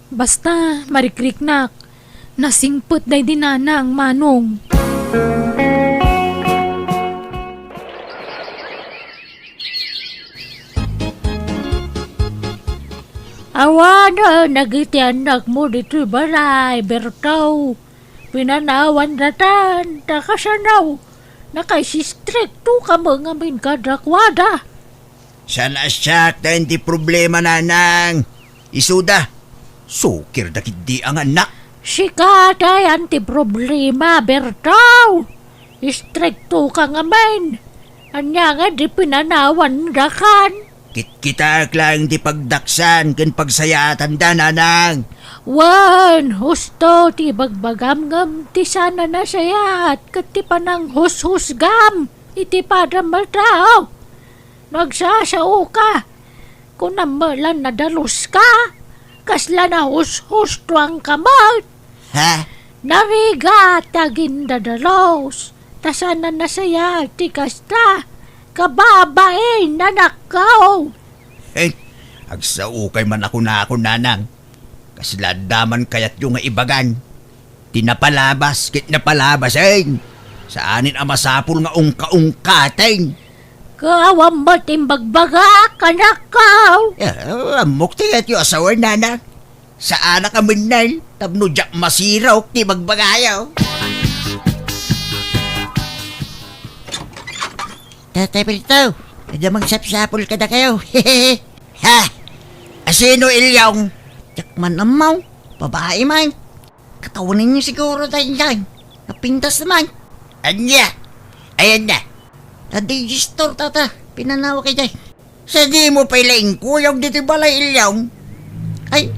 Basta, marikriknak. Nasingpet daydi nanang, Manong. Awanen dagiti annakmo ditoy balay, Berto. Pinanawan datan, ta kasano? Nakaisistrikto ka met ngamin kadakuada. Saan a siak ti problema, Nanang. Isuda. Sukir dagiti annak. Sika ti problema, Berto. Istrikto ka ngamin. Ania nga di pinanawan dakan? Kitkitaek laeng ti pagdaksan ken pagsayaatanda, Nanang. Wen, husto ti ibagbagam ngem ti saan a nasayaat ket ti pananghushusgam iti padam a tao. No agsasaoka, kunam met la nadaluska, kasla nahushustoanka met. Ha? Narigat ti agindadalus, ta saan a nasayaat ti kasta, kababain a nakkaw. Hey, agsaokay man a kunakon, Nanang. Kasla adda man kayatyo nga ibagan. Ti napalabas ket napalabasen. Saanen a masapul nga ungka-ungkaten. Kaawan met ti imbagbaga, anakko. Ah, ammok ti kayatyo a sawen, nanang. Saanak a mennel tapno diak masirok ti ibagbagayo. Tatay Berto, adda mangsapsapul kadakayo. Ha? Asino, Ilyong? Diak man ammo. Babai man. Katawanenyo siguro daydiay. Napintas man. Ania? Ayan na. Nadigester, tata. Pinanaw ka diay. Sa dimo pay la inkuyog ditoy balay, Ilyong? Ay,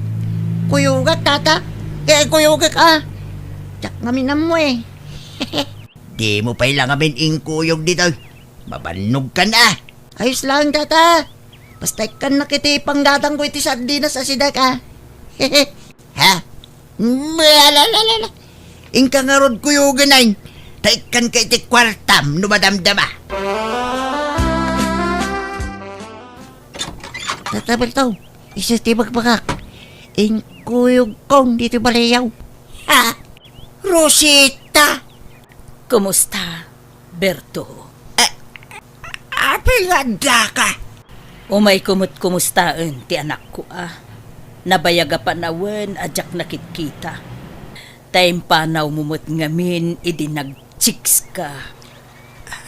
kuyogak, tata. Kaya kuyogak, ah. Diak ngamin ammo, eh. Dimo pay la ngamin inkuyog ditoy. Mabannog ka na. Ayos lang, tata. Basta ikkan na kiti panggatangko iti sardinas a sidak, ah. Ha? Ala, ala, ala, ala. Inka ngarud kuyogen, ay. Ta ikkan ka iti kuartam no madamdama. Tata Berto, isu ti bagbagak. Inkuyogkon ditoy balayaw. Ha? Rosita! Kumusta, Berto? Eh, apay nga addaka? Umayko met kumustaen ti anakko a. Nabayag a panawen a diak nakitkita. Ta impanawmo met ngamin idi nag-chicks ka.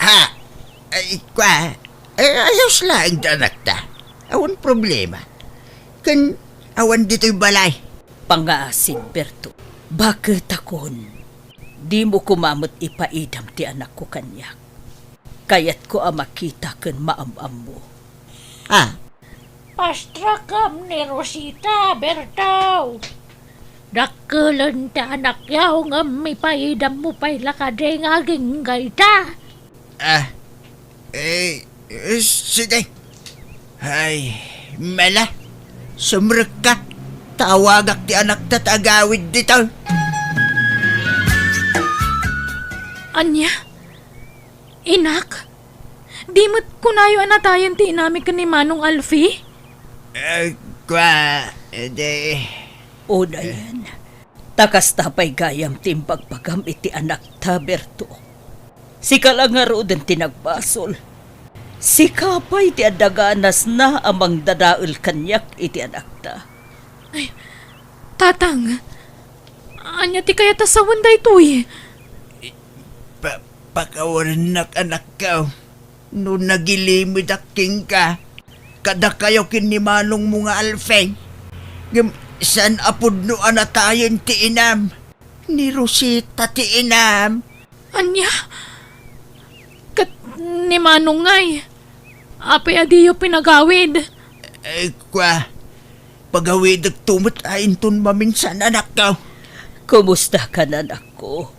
Ha? Ay, kwa, eh, ayos laeng ti anakta. Awan problema. Ken awan ditoy balay. Pangngaasim, Berto. Baket a kon, dimo koma met ipaidam ti anakko kaniak. Kayatko a makita ken maam-ammo. Ha? Pastrakam ni Rosita, Berto. Dakkelen ti anakyo ngem ipaidammo pay la kadi nga agingga ita. Ah, eh, eh, sige. Ay, Mela, sumrekka. Tawagak ti anakta ta agawid ditoy. Ania? Inak? Di met kunayo a natayen ti inami ken ni Manong Alfie? Eh, kwa, edi. Unayen, ta kasta pay gayam ti imbagbagam iti anakta, Berto. Sika la ngaruden ti nagbasol. Sika pay ti adda ganasna a mangdadael kaniak iti anakta. Ay, Tatang, ania ti kayat a sawen daytoy? Pa-, pakawarennak, anakko, no nagilimedak kenka, kadakayo ken ni manongmo nga Alfie. Ngem saan a pudno a natayen ti inam. Ni Rosita ti inam. Ania? Ket ni Manong ngay, apay a diyo pinagawid? Eh, kwa, pagawidekto met a inton maminsan, anakko. Kumusta ka, anakko?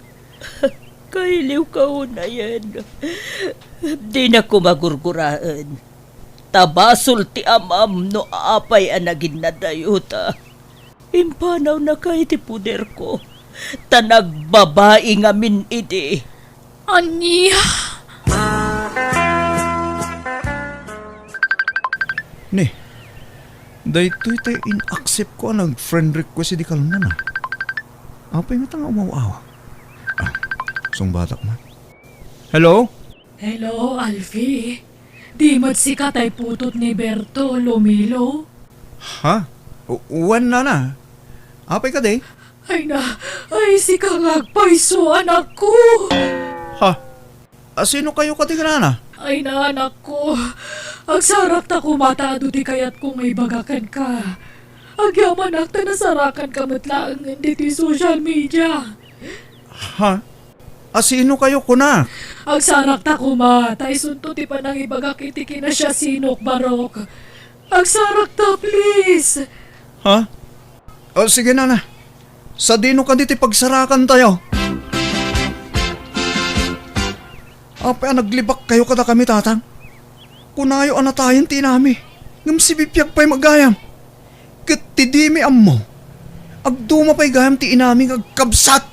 Kailiwka unayen. Dinak koma gurguraen. Ta basol ti amam no apay a naginnadayota. Impanawnaka iti poderko, ta nagbabai ngamin idi. Ania? Ni, daytoy tay in-accept ko a nag-friend request idi kalunana. Apay ngata nga umaw-awag? Ah, sungbatak man. Hello? Hello, Alfie. Di met sika tay putot ni Berto, Lumilo? Ha? U-, wen, nana. Apay kadi? Ay na, ay, sika nga agpayso, anakko. Ha? Asino kayo kadi, nana? Ay na, anakko. Agsarakta koma ta adu ti kayatko nga ibaga kenka. Agyamanak ta nasarakanka met laengen ditoy social media. Ha? Asino kayo, kunak? Agsarakta koma, ta isunto ti panangibagak iti kinasiasinok, Barok. Agsarakta, please. Ha? O, sige, nana. Sadino kadi ti pagsarakantayo? Apay a naglibak kayo kadakami, tatang? Kunayo a natayen ti inami, ngem sibibiag pay met gayam. Ket ti dimi ammo, agduma pay gayam ti inami nga agkabsat.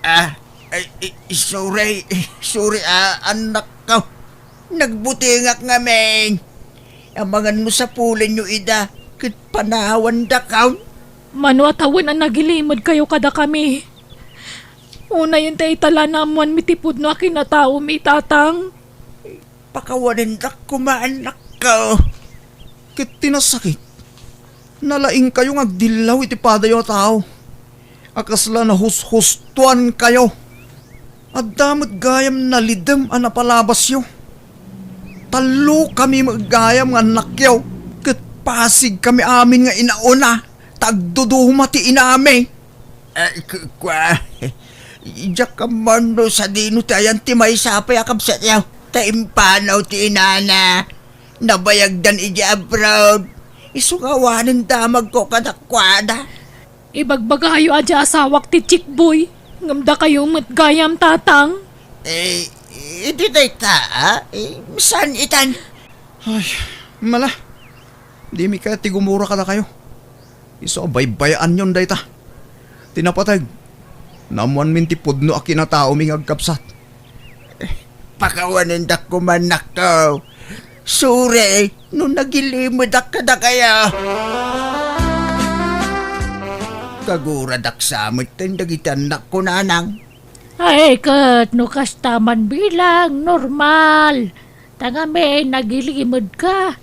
Ah, ay, i-, sorry, sorry, ah, anakko. Nagbutengak ngamin. Amangan no sapulenyo ida ket panawandakon. Mano a tawen a nagilimed kayo kadakami? Unayen ta ita la naammoanmi ti pudno a kinataomi, tatang. Pakawanendak koma, annakko. Ket ti nasakit, nalaingkayo nga agdillaw iti padayo a tao a kasla nahushustoankayo. Adda met gayam nalidem a napalabasyo. Tallokami met gayam nga annakyo, ket pasigkami amin nga inauna, ta agduduma ti inami. Ay, ku-, kua, diak ammo no sadino ti ayan ti maysa pay a kabsatyo. Ta impanaw ti inana. Nabayagdan idiay abroad. Isu nga awanen damagko kadakuada. Ibagbagayo a di asawak ti Chickboy, ngem dakayo met gayam, Tatang. Eh, idi dayta, ah? Eh, saan itan? Ay, mala. Dimi kayat ti gumura kadakayo. Isu a baybayaanyon dayta. Ti napateg, naammoanmin ti pudno a kinataomi nga agkabsat. Pakawanendak koma, annakko. Sorry no nagilimedak kadakayo. Kaguradak sa metten dagiti annakko, nanang. Ay, ket no kasta man bilang, normal. Ta ngamin, nagilimedka.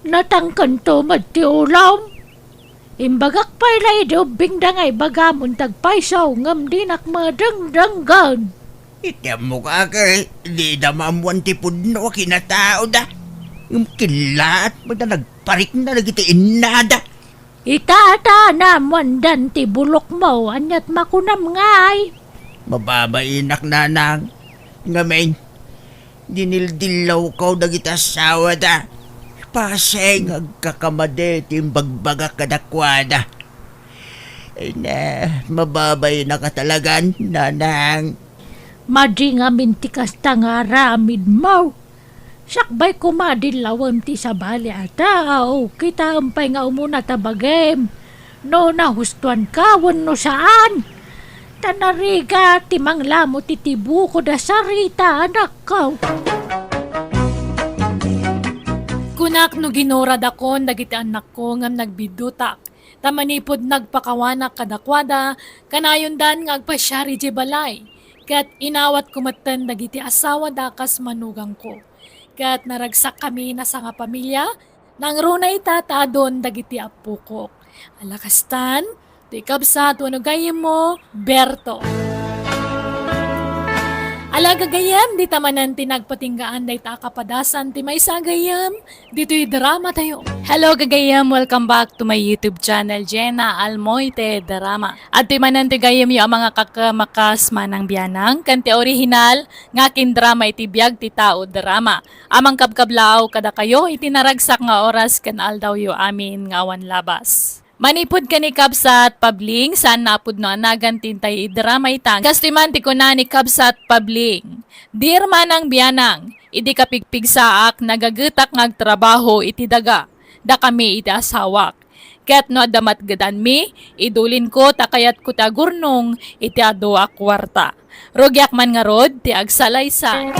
Natangkento met ti ulom. Imbagak pay la idi ubbingda nga ibagam intag payso, ngem dinak madengdenggen. Iti ammok, ake, dida maammoan ti pudno a kinataoda. Ngem kellaat met a nagparikna dagiti innada. Itata, naammoandan ti bulokmo, aniat makunam ngay? Mababainak, nanang. Ngamin, dinildillawko dagiti asawada. Pasen nga agkakamadi ti imbagbagak kadakuada. Ay na, mababainak a talagan, nanang. Madi ngamin ti kasta nga aramidmo. Sakbay koma dillawem ti sabali a tao, kitaem pay nga umuna ta bagim no nahustoanka wenno saan. Ta narigat ti manglamut iti bukod a sarita, anakko. Kunak no ginuradakon dagiti annakko ngem nagbiddutak. Ta manipud nagpakawanak kadakuada, kanayondan nga agpasiar idiay balay. Ket inawatko metten dagiti asawada kas manugangko. Ket naragsakkami a sangapamilya, nangruna ita ta adun dagiti appokok. Ala kastan, ti kabsat wenno gayyemmo, Berto. Ala gagayyem, dita manen ti nagpatinggaan dayta a kapadasan ti maysa a gayyem ditoy drama tayo. Hello gagayyem, welcome back to my YouTube channel, Jenna Almoite Drama. Adtoy manen ti gayyemyo a mga kakamakas, Manang Bianang, ken ti orihinal nga akin drama iti biag ti tao drama a mangkabkablaaw kadakayo iti naragsak nga oras ken aldawyo amin nga awan labas. Manipud ken ni Kabsat Pabling, saan a pudno a nagan ti intay idrama ita. Kastoy man ti kuna ni Kabsat Pabling, "Dear Manang Bianang, idi kapigpigsaak, nagagetak nga agtrabaho iti daga, dakami iti asawak. Ket no adda matgedanmi, idulinko ta kayatko ti agurnong iti adu a kuarta. Rugiak man ngarud ti agsalaysay."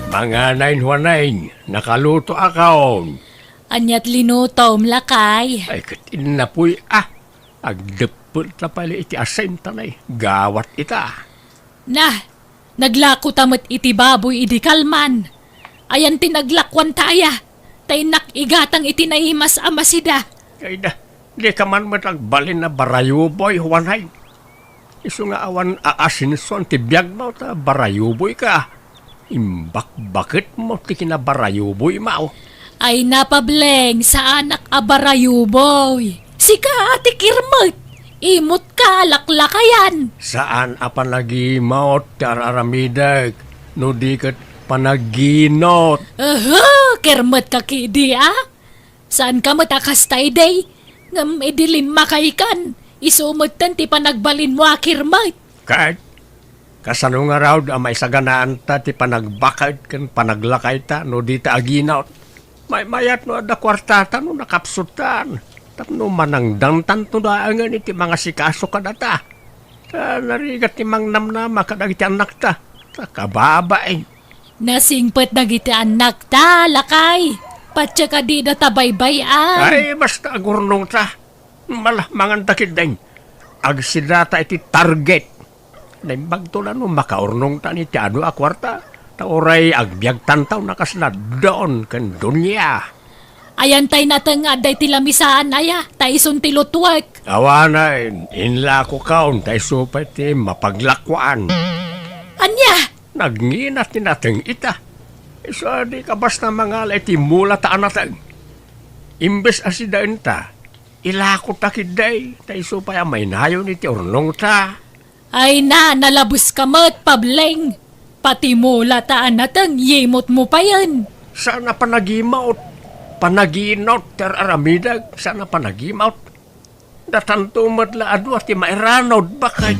Manganay, Juanay, nakalutoakon. Aniat linutom, lakay? Ay, ket innapuy, ah. Agdeppel ta pay iti asin ta naigawat ita. Nah, naglako ta met iti baboy idi kalman. Ayan ti naglakuan ta aya, ta innak igatang iti naimas a masida. Ay da, di ka man met agbalin a barayuboy, Juanay. Isu nga awan aasinsuan ti biagmo ta barayuboyka. Imbakbaketmo ti kinabarayuboymo. Ay na, Pableng, saanak a barayuboy. Sika a ti kirmet. Imotka a laklakayan. Saan a panagimot ti ar-aramidek, no di ket panaginot. Aha, kirmetka ketdi, a? Saanka met a kasta idi, ngem idi limmakaykan, isu metten ti panagbalinmo a kirmet. Ket kasano ngarud a maisaganaanta ti panagbaked ken panaglakayta no dita aginot? Maymayat no adda kuartata no nakapsutan, tapno manangdangtanto laengen iti mangasikaso kadata. Ta narigat ti mangnamnama kadagiti annakta, ta kababain. Nasingpet dagiti annakta, lakay. Patse kadi data baybay-an. Ay, basta agurnongta. Mala, manganta ketdin. Agsidata iti target. Naimbagto la no makaurnongtan iti adu a kuarta, ta uray agbiagtanto no kasla don ken donia. Ayan tay nateng nga adda iti lamisaan, aya, ta isun ti lutwek. Awanen, inlakokon, ta isu pay ti mapaglakuan. Ania? Nagnginat ti nateng ita. Isu a di ka basta mangala iti mula ta a nateng. Imbes a sidaenta, ilakota ketdi, ta isu pay a mainayon iti urnongta. Ay na, nalabeska met, Pableng. Pati mula ta a nateng, yimotmo payen. Saan a panagimot, panaginot, ti ar-aramidek, saan a panagimot. Datanto met la a dua ti mairanod, bakay.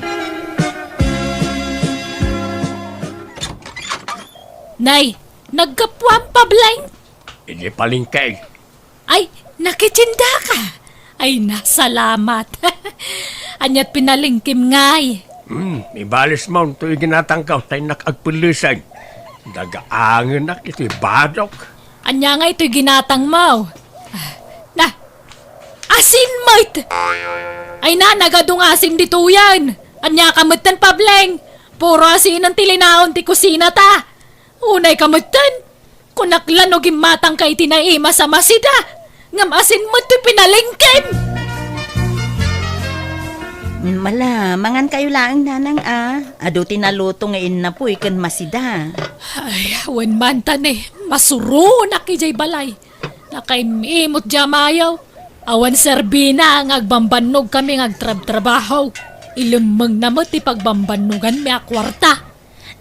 Nay, naggapuam, Pableng? Idi palengke. Ay, nakitindaka. Ay, nasalamat. Aniat pinalengkem ngay? Hmm, ibalismon toy ginatangko, ta innak agpelleseng. Dagaangenak iti badok. Ania ngay toy ginatangmo? Na, asin met! Ay na, nagadu nga asin ditoyen. Ania ka metten, Pableng? Puro asinen ti linaon ti kusinata. Unay ka metten. Kunak la no gimmatangka iti naimas a masida, ngem asin met ti pinalengkem. Mala, mangankayo laeng, nanang, a. Adu ti naluto nga innapuy ken masida. Ay, wen man ta ne, masuronak idiay balay. Nakaim-imot diay amayo. Awan serbina nga agbambannog kami nga agtrabtrabaho. Ilemmengna met ti pagbambannoganmi a kuarta.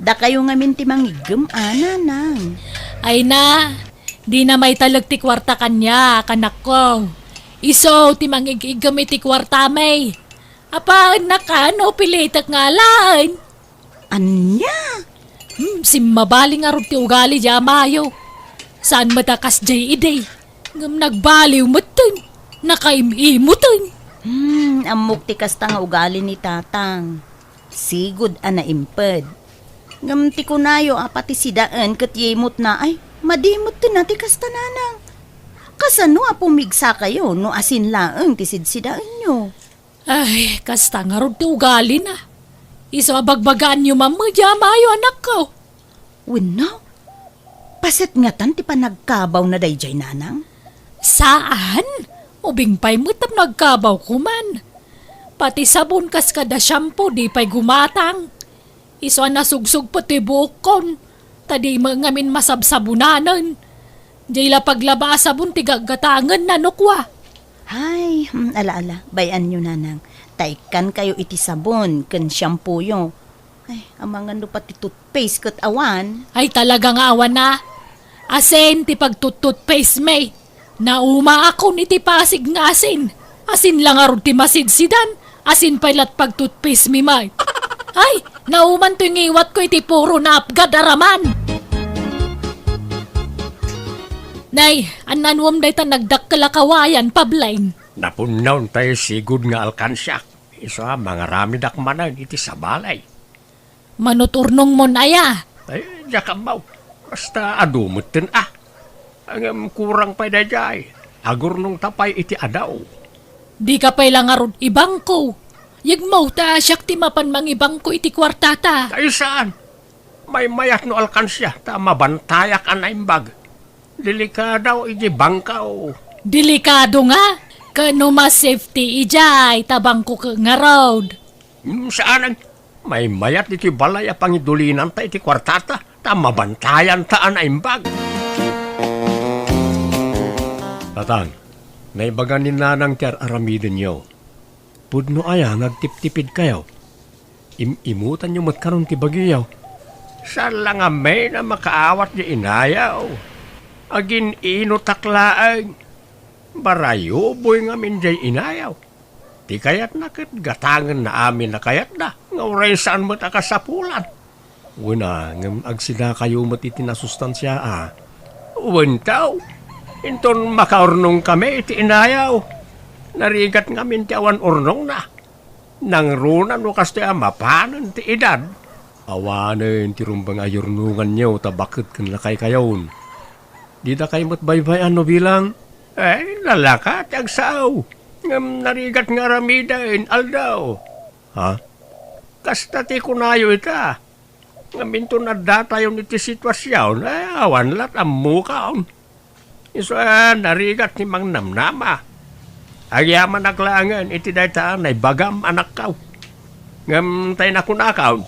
Dakayo ngamin ti mangiggem a, nanang. Ay na, dina maitalek ti kuarta kaniak, anakko. Isu ti mangig-iggem iti kuartami. Apaannak a no pilitek nga alaen. Ania? Hmm, simmabali ngarud ti ugali diay amayo. Saan met a kasdiay idi. Ngem nagbaliw metten. Nakaim-imoten. Hmm, ammok ti kasta nga ugali ni tatang. Sigud a naimped. Ngem ti kunayo a pati sidaen ket yimotna, ay, madi metten a ti kasta, nanang. Kasano a pumigsakayo no asin laeng ti sidsidaenyo? Ay, kasta ngarud ti ugalina. Isu a bagbagaanyo man met diay amayo, anakko. Wenno, paset ngatan ti panagkabawna daydiay, nanang? Saan? Ubing pay met tapno agkabawko man. Pati sabon kas kada shampoo, di pay gumatang. Isu a nasugsugpet ti buokkon, ta di met ngamin masabsabonanen. Diay la paglaba a sabon ti gaggatangenna no kua. Ay, hmm, ala, ala, bay-anyo, nanang. Ta ikkankayo iti sabon ken shampooyo. Ay, amangan no pati toothpaste ket awan. Ay, talaga nga awan a. Asin ti pagtut-toothpaste mi. Naumaakon iti Pasig nga asin. Asin la ngarud ti masidsidan. Asin pay lat pagtutpaste mi met. Ay, nauman toy ngiwatko iti puro naapgad a raman. Nay, an-anuem dayta nagdakkel a kawayan, Pableng? Napunnaw tay sigud nga alkansiak. Isu a mangaramidak manen iti sabali. Manuturnongmon aya? Ay, diak ammo. Basta adu metten a. Ngem kurang pay daydiay. Agurnongta pay iti adaw. Dika pay la ngarud ibangko. Yegmo ta siak ti mapan mangibangko iti kuartata. Ay, saan? Maymayat no alkansia ta mabantayak a naimbag. Delikado iti bangko. Delikado nga? Ken no ma-safety idiay ta bangko ket ngarud. Hmm, saanen. Maymayat iti balay a pangidulinanta iti kuartata, ta mabantayanta a naimbag. Tatang, naibagan ni Nanang ti ar-aramidenyo. Pudno aya nga agtiptipidkayo? Im-imutanyo met karon ti bagiyo. Saan la ngamin a makaawat di inayaw. Agin-inutak laeng. Barayuboy ngamin diay inayaw. Ti kayatna ket gatangenna amin a kayatda, nga uray saan met a kasapulan. Wen a, ngem agsidakayo met iti nasustansia a. Wen taw, inton makaurnongkami iti inayaw, narigat ngamin ti awan urnongna. Nangruna no kastoy a mapanen ti edad. Awanen ti rumbeng a yurnonganyo ta baket ken lakaykayon. Didakay met baybay-an no bilang? Ay, lalaka ti agsao. Ngem narigat nga aramiden, aldaw. Ha? Kasta ti kunayo ita. Ngem inton addatayon iti situasion, eh, awan la't ammokon. Isu a narigat ti mangnamnama. Agyamanak laengen iti dayta a naibagam, anakko. Ngem tay nakunakon,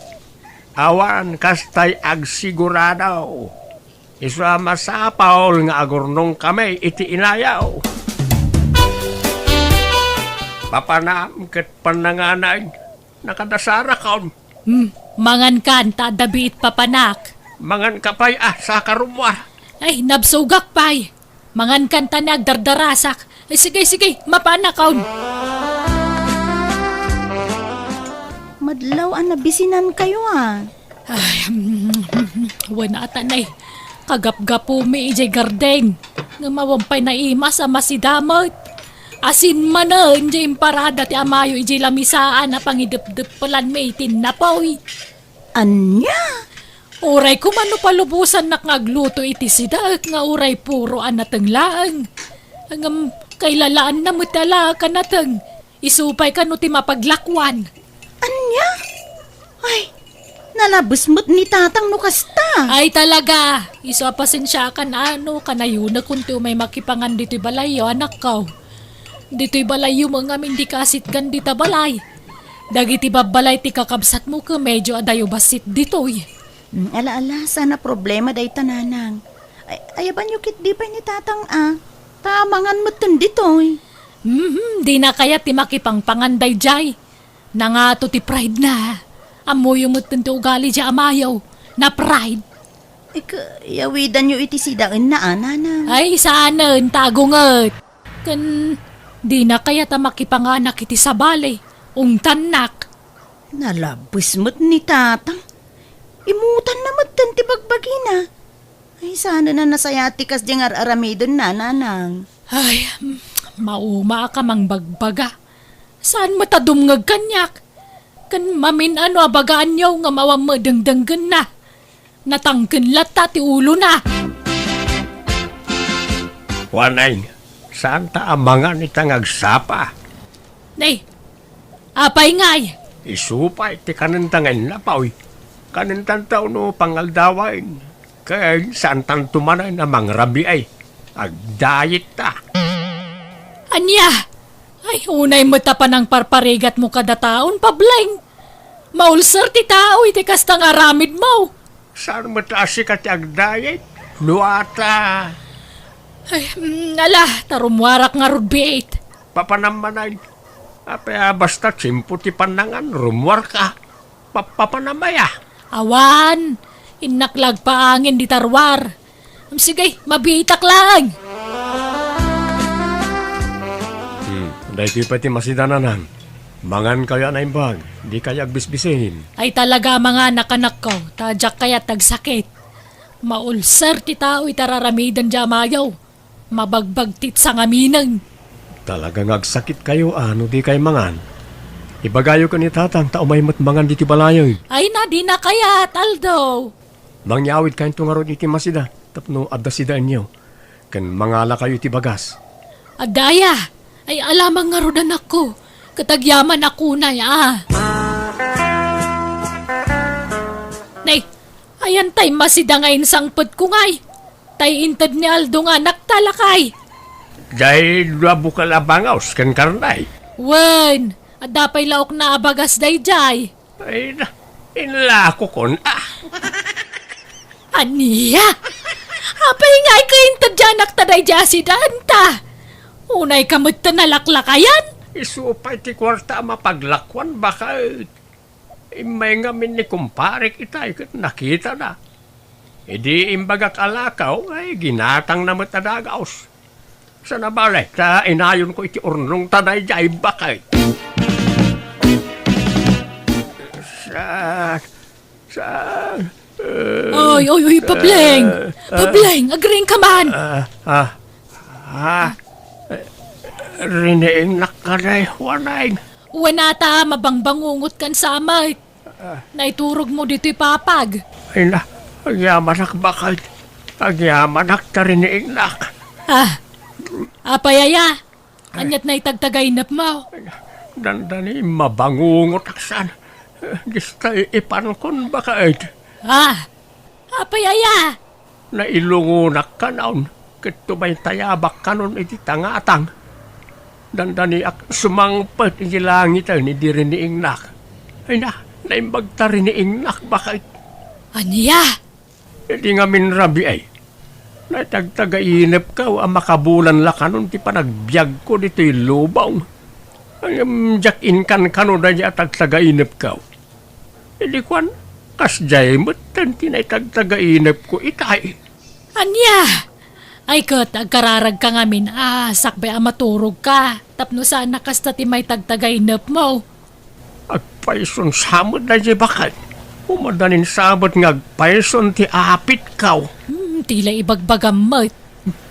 awan kastay agsigurado. Isu a masapul nga agurnongkami iti inayo. Papanam ket pannanganay, nakadasarakon. Hmm, mangankan ta adda biit papanak. Manganka pay a saka rummuar. Ay, nabsogak pay. Mangankan ta ni agdardarasak. Ay, sige, sige, mapanakon. Madlaw a nabisinankayo, a. Ay, mm, wen ata nay. Kagapgapumi idiay garden. Ngem awan pay naimas a masidamet. Asin manen diay imparada ti amayo idiay lamisaan a pangidepdeppelanmi iti napoy. Ania? Uray koma no palubosannak nga agluto iti sidaek nga uray puro a nateng laeng. Ngem kailalaanna met ti alaek a nateng. Isu pay kano ti mapaglakuan. Ania? Ay, nalabes met ni tatang no kasta. Ay talaga, isu a pasensiakan a no kanayonakon ti umay makipangan ditoy balayyo, anakko. Ditoy balayyo met ngamin dika asitgan dita balay. Dagiti babbalay ti kakabsatmo ket medyo adayo bassit ditoy. Mm, ala, ala, saan a problema dayta, nanang. Ay, ayabanyo ketdi pay ni tatang a. Ta mangan metten ditoy. Mhm, dina kayat ti makipangpangan daydiay. Nangato ti pride na. Ammoyo metten ti ugali diay amayo. Na-pride. Ika, yawidanyo iti sidaenna a, nanang. Ay, saanen, ta agunget. Ken dina kayat a makipanganak iti sabali. Ungtannak. Nalabes met ni tatang. Imutanna metten ti bagbagina. Ay, saanen a nasayaat ti kasdiay nga ar-aramidenna, nanang. Ay, mm, mauma a ka mangbagbaga. Saan met a dumngeg kaniak? Ken mamin-ano a bagaanyo nga awan met dengdenggenna? Natangken latta ti ulona. Wen, saan ta a mangan ita nga agsapa. Nay, apay ngay? Isu pay ti kanenta nga innapoy. Kanentanto no pangaldawen. Ken saantanto manen a mangrabii. Agdiet ta. Ania? Ay, unay met a panangparparigatmo kada taon, Pableng. Maulser ti tao iti kasta nga aramidmo. Saan met a sika ti agdiet? No ata. Ay, mm, ala, ta rummuarak ngarud biit. Papanam manen. Apay a basta tiempo ti pannangan, rummuarka. Pa-, papanam aya? Awan, innak la agpaangin dita ruar. Am, sige, mabiitak laeng. Hmm, daytoy pay ti masida, nanang. Mangankayo a naimbag, dikayo agbisbisin. Ay talaga a manganak, anakko, ta diak kayat agsakit. Maulser ti tao iti ar-aramiden diay amayo. Mabagbagtit sangaminen. Talaga nga agsakitkayo a no dikay mangan. Ibagayo ken ni tatang ta umay met mangan ditoy balayen. Ay na, dina kayat, Aldo. Mangyawidkayonto ngarud iti masida tapno adda sidaenyo. Ken mangalakayo iti bagas. Adda aya? Ay, ala man ngarud, anakko. Ket agyamanak unay a. Nay, ayan tay masida nga insangpetko ngay. Tay inted ni Aldo nga anakta, lakay. Diay dua bukel a bangaw ken karne. Wen, adda pay laokna a bagas daydiay. Ay na, inlakokon, ah. Ania? Apay ngay ket inted diay anakta daydiay a sidaenta? Unayka metten a laklakayan? Isu pay ti kuarta a mapaglakuan, baket. Immay ngamin ni kumparek itay ket nakitana. Idi imbagak a lakaw, ay ginatangna met a dagaos. Saan a bale, ta inayonko iti urnongta daydiay, baket. Saan, saan, eh, Oy, oy, oy, Pableng! eh, eh, Pableng, agriingka man! Ah, ah, ah, eh, riniingnak kadi, Juaneng. Wen ata, mabangbangungotkan sa amek. Naiturogmo ditoy papag. Ay na, agyamanak, baket. Agyamanak ta riniingnak. Ah, apay aya? Aniat na itagtagainepmo? Dandani, mabangungot aksan. Distay ipankon, baket. Ah, apay aya? Nailungonak kanon, ket tumaytayabak kanon iti tangatang. Dandaniak sumangpet iti langiten idi riniingnak. Ay na, naimbag ta riniingnak, baket. Ania? Idi ngamin rabii, naitagtagainepko a makabulan la kanon ti panagbiagko ditoy lubong. Ngem diak inkankano daydi a tagtagainepko. Idi kuan, kasdiay metten ti naitagtagainepko itay. Ania? Ay ket, agkararagka ngamin a sakbay a maturogka tapno saan a kasta ti maitagtagainepmo. Agpayson sa met daydi, baket. Umadanin sabet nga agpayson ti apitko. Hmm, ti la ibagbagam met.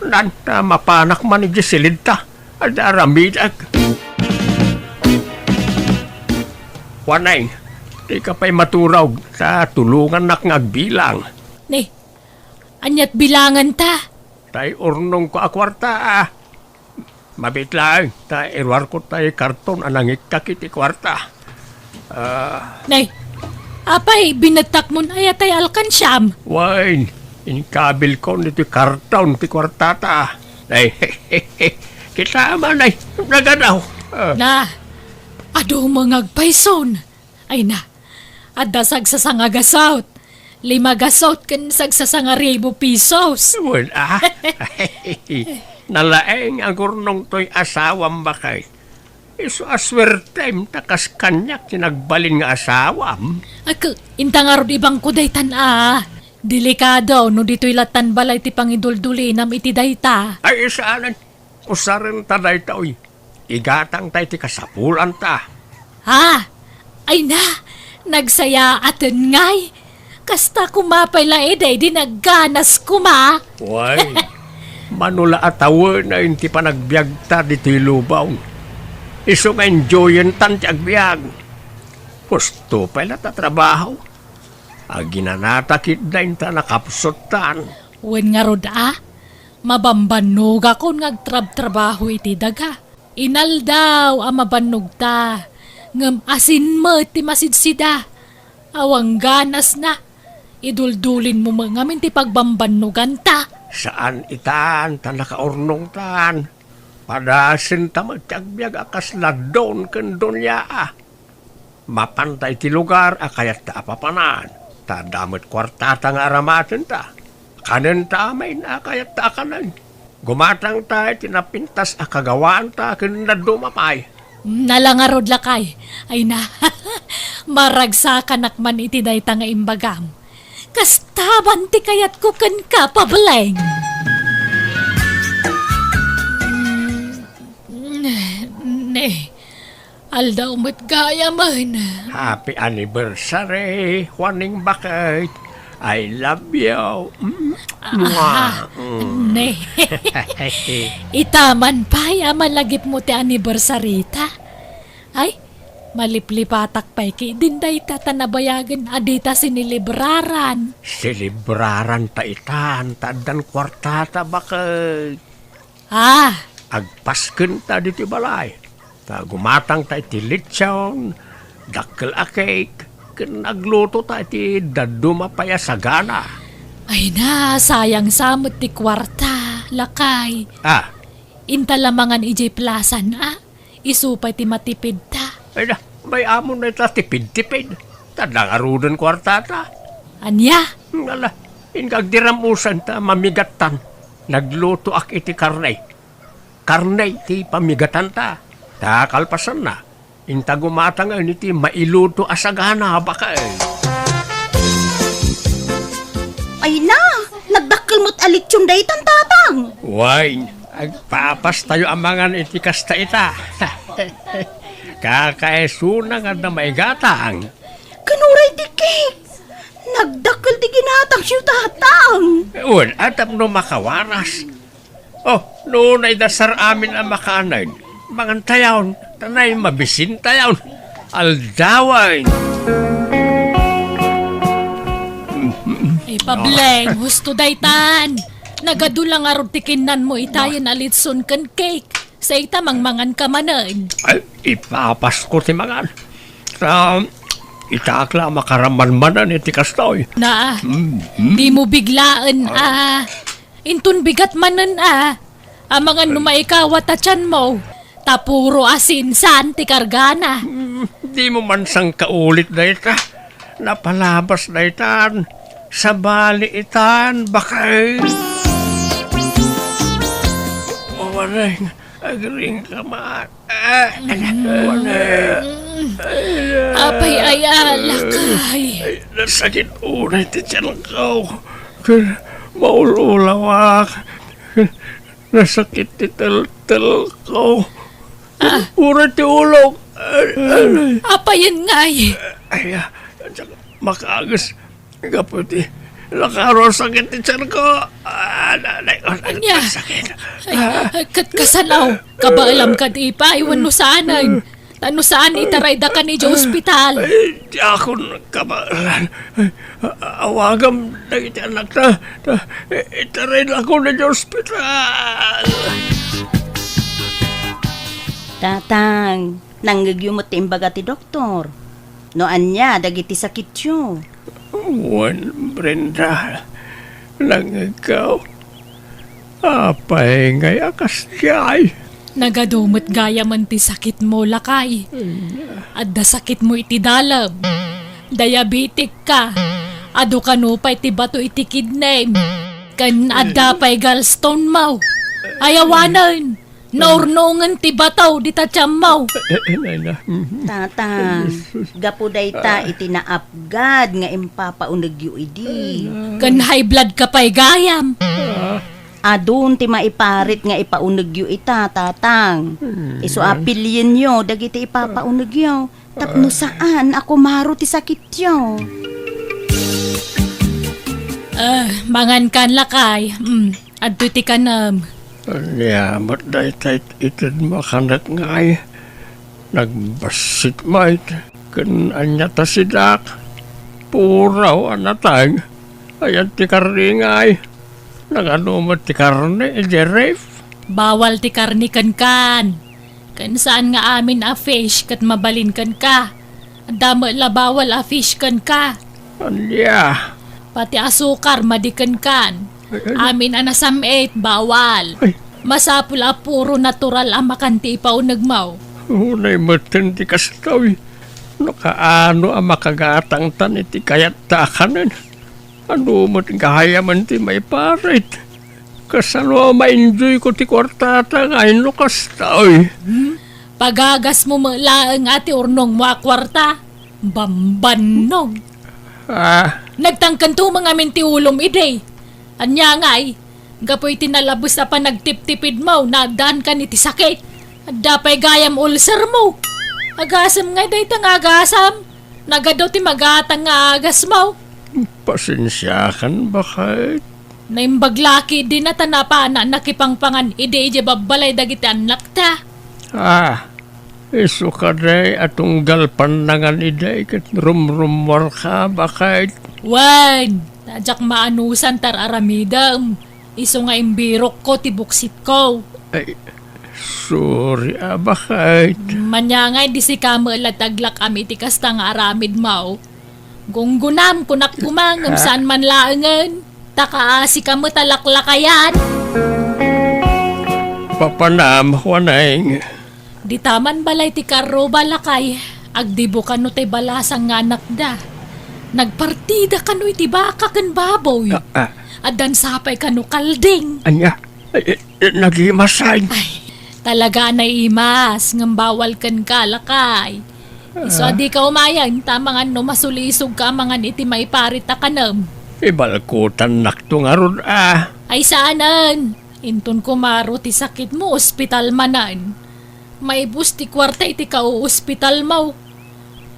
Nanta, mapanak man idiay silidta. Adda aramidek. Waneng, dika pay maturog, ta tulongannak nga agbilang. Ne, aniat bilanganta? Tay urnongko a kuarta, ah. Mabiit laeng, ta iruarko tay karton a nangikkak iti kuarta. Ah. Nay, apay, binettakmon aya tay alkansiam? Wen, inkabilkon iti karton ti kuartata. Nay, kita man, nay, nagadaw. Ah. Na, adu met nga agpayson. Ay na, adda sagsasanga gasut. Lima gasut ken sagsasanga ribu pesos. Wen, ah. Nalaeng a gurnongtoy asawam, baket. Isu a suertem ta kas kaniak ti nagbalin nga asawam. Ak, inta ngarud ibangko daytan a. Delikado no ditoy lattan balay ti pangiduldulinam iti dayta. Ay, saanen. Usarenta dayta, uy. Igatangta iti kasapulanta. Ha? Ay na, nagsayaaten ngay. Kasta koma pay la idi, di nagganas koma. Way, mano la a tawen a iti panagbiagta ditoy lubong. Isu nga enjoyentan ti agbiag. Husto pay la ta trabaho. Aginanata ketdi inta nakapsuttan. Wen ngarud a, mabambannogakon nga agtrabtrabaho iti daga. Inaldaw a mabannogta, ngem asin met ti masidsida. Awan ganasna, iduldulinmo met ngamin ti pagbambannoganta. Saan itan ta nakaurnongtan. Padasenta met ti agbiag a kas Ladon ken Doña a. Mapanta iti lugar a kayatta a papanan, ta adda met kuartata nga aramatenta. Kanenta amin a kayatta a kanen. Gumatangta iti napintas a kagawaanta ken dadduma pay. Nala ngarud, lakay. Ay na, maragsakanak man iti dayta nga imbagam. Kastaban ti kayatko kenka, Pableng. Ne, aldaw met gayamen. Happy anniversary, Juaning Bakit. I love you. Mm. Aha. Mwah. Mm. Ne. Ita man pay a malagipmo ti anniversary ta. Ay, maliplipatak pay ketdin dayta ta nabayagen a dita sinelebraran. Selebraranta itan ta addan kuartata, Bakit. Ah! Agpaskenta ditoy balay. Ta gumatangta iti litson, dakkel a cake, ken aglutota iti dadduma pay a sagana. Ay na, sayang sa met ti kuarta, lakay. Ah. Inta la mangan idiay plasan, ah. Isu pay ti matipidta. Ay na, may amon na ita tipid-tipid. Ta adda ngaruden kuartata. Ania? Ala, inka agdiram usan ta mamigattan. Naglutoak iti karne. Karne ti pamigatanta. Ta kalpasanna, inta gumatangen iti mailuto a sagana, Bakit. Ay na, nagdakkel met a litson daytan, Tatang. Way, agpapastayo a mangan iti kasta ita. Kakaisuna nga adda maigatang. Ken uray ti cake. Nagdakkel ti ginatangyo, Tatang. Wen, a tapno makawaras. Oh, no naidasar amin a makanen, mangantayon, ta nay mabisintayon. Aldawen. Ay, Pableng, husto daytan. Nagadu la ngarud ti kinnanmo itayen a litson ken cake. Sa ita mangmangan ka manen. Ay, ipapasko ti mangan. Ta, Itaak la a makaramanmanan iti kastoy. Na, Mm, mm. Dimo biglaen a. Inton bigat manen a. Amangan no maikawa ta tianmo. Ta puro asin saan ti kargana. Mm, dimo man sangkaulit dayta. Napalabas daytan. Sabali itan, bakay. Mawareng, agring ka man. Ah, wala. Apay aya, lakay? Ay, nasakit unay ti tiyanko. Ken maul-ulawak. Ken nasakit ti teltelko. Ah. Uray ti ulok. Ay, ay. Apayen ngay? Ay, ah, makaagis. Gapu iti nakaro a sakit ti tiyanko. Ah, nanay ko, Ania? Sakit. Ay, ay, ket kasano? Kabaelam kad ipay wenno saanen? Ta no saan, itarayda kan idiay ospital. Ay, diakon kabaelan. Ay, a-, awagam dagiti annakta. Ta, i-, itarayda kan idiay ospital. Tatang, nangngegyo met ti imbaga ti doktor. No ania dagiti sakityo? Wen, Brenda, nangngegko. Apay ngay a kasdiay? Nagadu met gayamen ti sakitmo, lakay. Adda sakitmo iti dalem. Diabetic ka. Adu kano pay ti bato iti kidney. Ken adda pay gallstone mo. Ay awanen. Naurnongen ti bato dita tiammo. Eh, eh, nay na. Mhm. Tatang, Jesus. Gapu dayta iti naapgad nga impapaunegyo idi. Ken high blood ka pay gayam. Ah. Adun ti maiparit nga ipaunegyo ita, Tatang. Mm. Isu a pilienyo dagiti ipapaunegyo. Tapno saan a kumaro ti sakityo. Ah, mangan kan, lakay. Mm, adtoy ti kanem. Ania met dayta it-, itedmo a kanek ngay? Nagbassit met. Ken ania ta sidak? Puraw a nateng. Ayan ti karni ngay. Nagadu met ti karni idiay ref? Bawal ti karni kenkan. Ken saan nga amin a fish ket mabalin kenka. Adda met la bawal a fish kenka. Ania? Pati asukar madi kenkan. Ay, ay. Amin a nasam-it, bawal. Ay. Masapul a puro natural a makan ti ipaunegmo. Unay metten ti kastoy. No kaano a makagatangtan iti kayatta a kanen. Adu met gayamen ti maiparit. Kasano a ma-enjoyko ti kuartata nga inno kastoy? Hmm? Pagagasmo met laeng a ti urnongmo a kuarta? Bambannog. Ah. Nagtangken tumeng amin ti ulom idi. Ania ngay? Gapu iti nalabes a panagtiptipidmo, naaddaankan iti sakit. Adda pay gayam ulcermo. Agasem ngay dayta nga agasam. Nagadu ti magatang nga agasmo. Pasensiakan, baket. Naimbag la ketdin a ta napanak nakipangpangan idi idiay babbalay dagiti annakta. Ah, isu kadi a tunggal pannangan idi ket rumrummuarka, baket. Wen, ta diak maanusan ti ar-aramidem. Isu nga imbirokko ti buksitko. Ay, sorry a, baket. Ania ngay idi sika met la ti aglak-am iti kasta nga aramidmo. Gunggonam, kunak koma, ngem saan man laengen. Ta kaasika met a laklakayan. Papanam, Waneng. Dita man balay ti karruba, lakay, agdibo kano ti balasang nga anakda. Nagpartida kano iti baka ken baboy. Ah, ah. Addan sapay kano kalding. Ania? Ay, eh, eh, nagimasay. Ay, talaga a naimas, ngem bawal kenka, lakay. Isu a dika umayen, ta amangan no masulisogka amangan iti maiparit a kanem. Ibalkutannakto ngarud a. Ay, saanen. Inton kumaro ti sakitmo, ospital manen. Maibus ti kuarta iti kauospitalmo.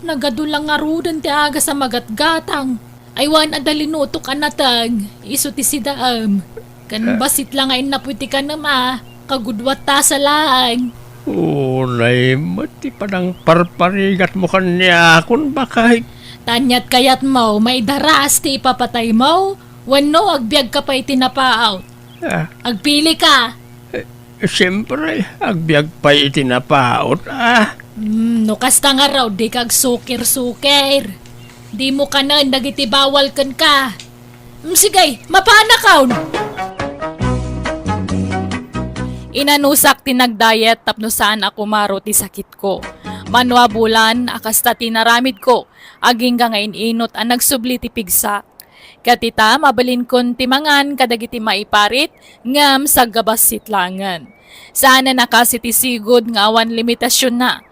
Nagadu la ngaruden ti agas a magatgatang. Ay, wen adda linutok a nateng, isu ti sidaem. Ken bassit la nga innapo iti kanem a, kagudua ta sa laeng. Unay met ti panangparparigatmo kaniakon, baket. Ta aniat kayatmo, maidaras ti ipapataymo, wenno agbiagka pay iti napaut? Ah. Agpili ka. Eh, siempre, agbiag pay iti napaut, ah. Hmm, No kasta ngarud, dika agsukir-sukir. Dimo kanen dagiti bawal kenka. Mm, sige, mapanakon! Inanusak ti nagdayet tapno saan a kumaro ti sakitko. Mano a bulan a kasta ti naramidko, agingga nga in-inut a nagsubli ti pigsak. Ket ita, mabalinkon ti mangan kadagiti maiparit, ngem saggabassit laengen. Saanen a kas iti sigud nga awan limitasionna.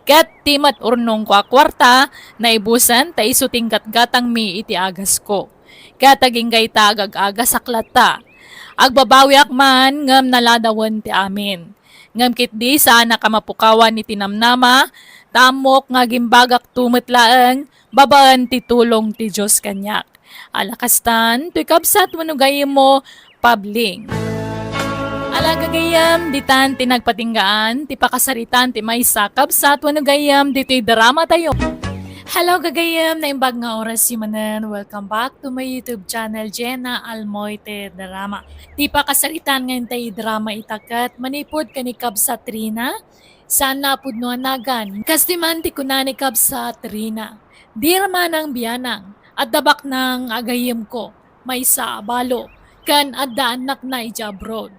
Ket ti met urnongko a kuarta, naibusen ta isu ti inggatgatangmi iti agasko. Ket agingga ita agag-agasak latta. Agbabawiak man ngem naladawen ti amin. Ngem ketdi saanak a mapukawan iti namnama, ta ammok nga agimbagakto met laeng babaen ti tulong ti Dios kaniak. Ala kastan, toy kabsat wenno gayyemmo, Pabling. Ala gagayyem, ditan ti nagpatinggaan ti pakasaritaan ti maysa kabsat wenno gayyem ditoy drama tayo. Hello gagayyem, naimbag nga oras manen. Welcome back to my YouTube channel, Jenna Almoite Drama. Ti pakasaritaan nga intay drama ita ket manipud ken ni Kabsat Rina, saan a pudno a nagan. Kas ti man ti kuna ni Kabsat Rina, "Di ramanang bianang, adda baknang a gayyemko, maysa a balo, ken adda annakna idiay abroad.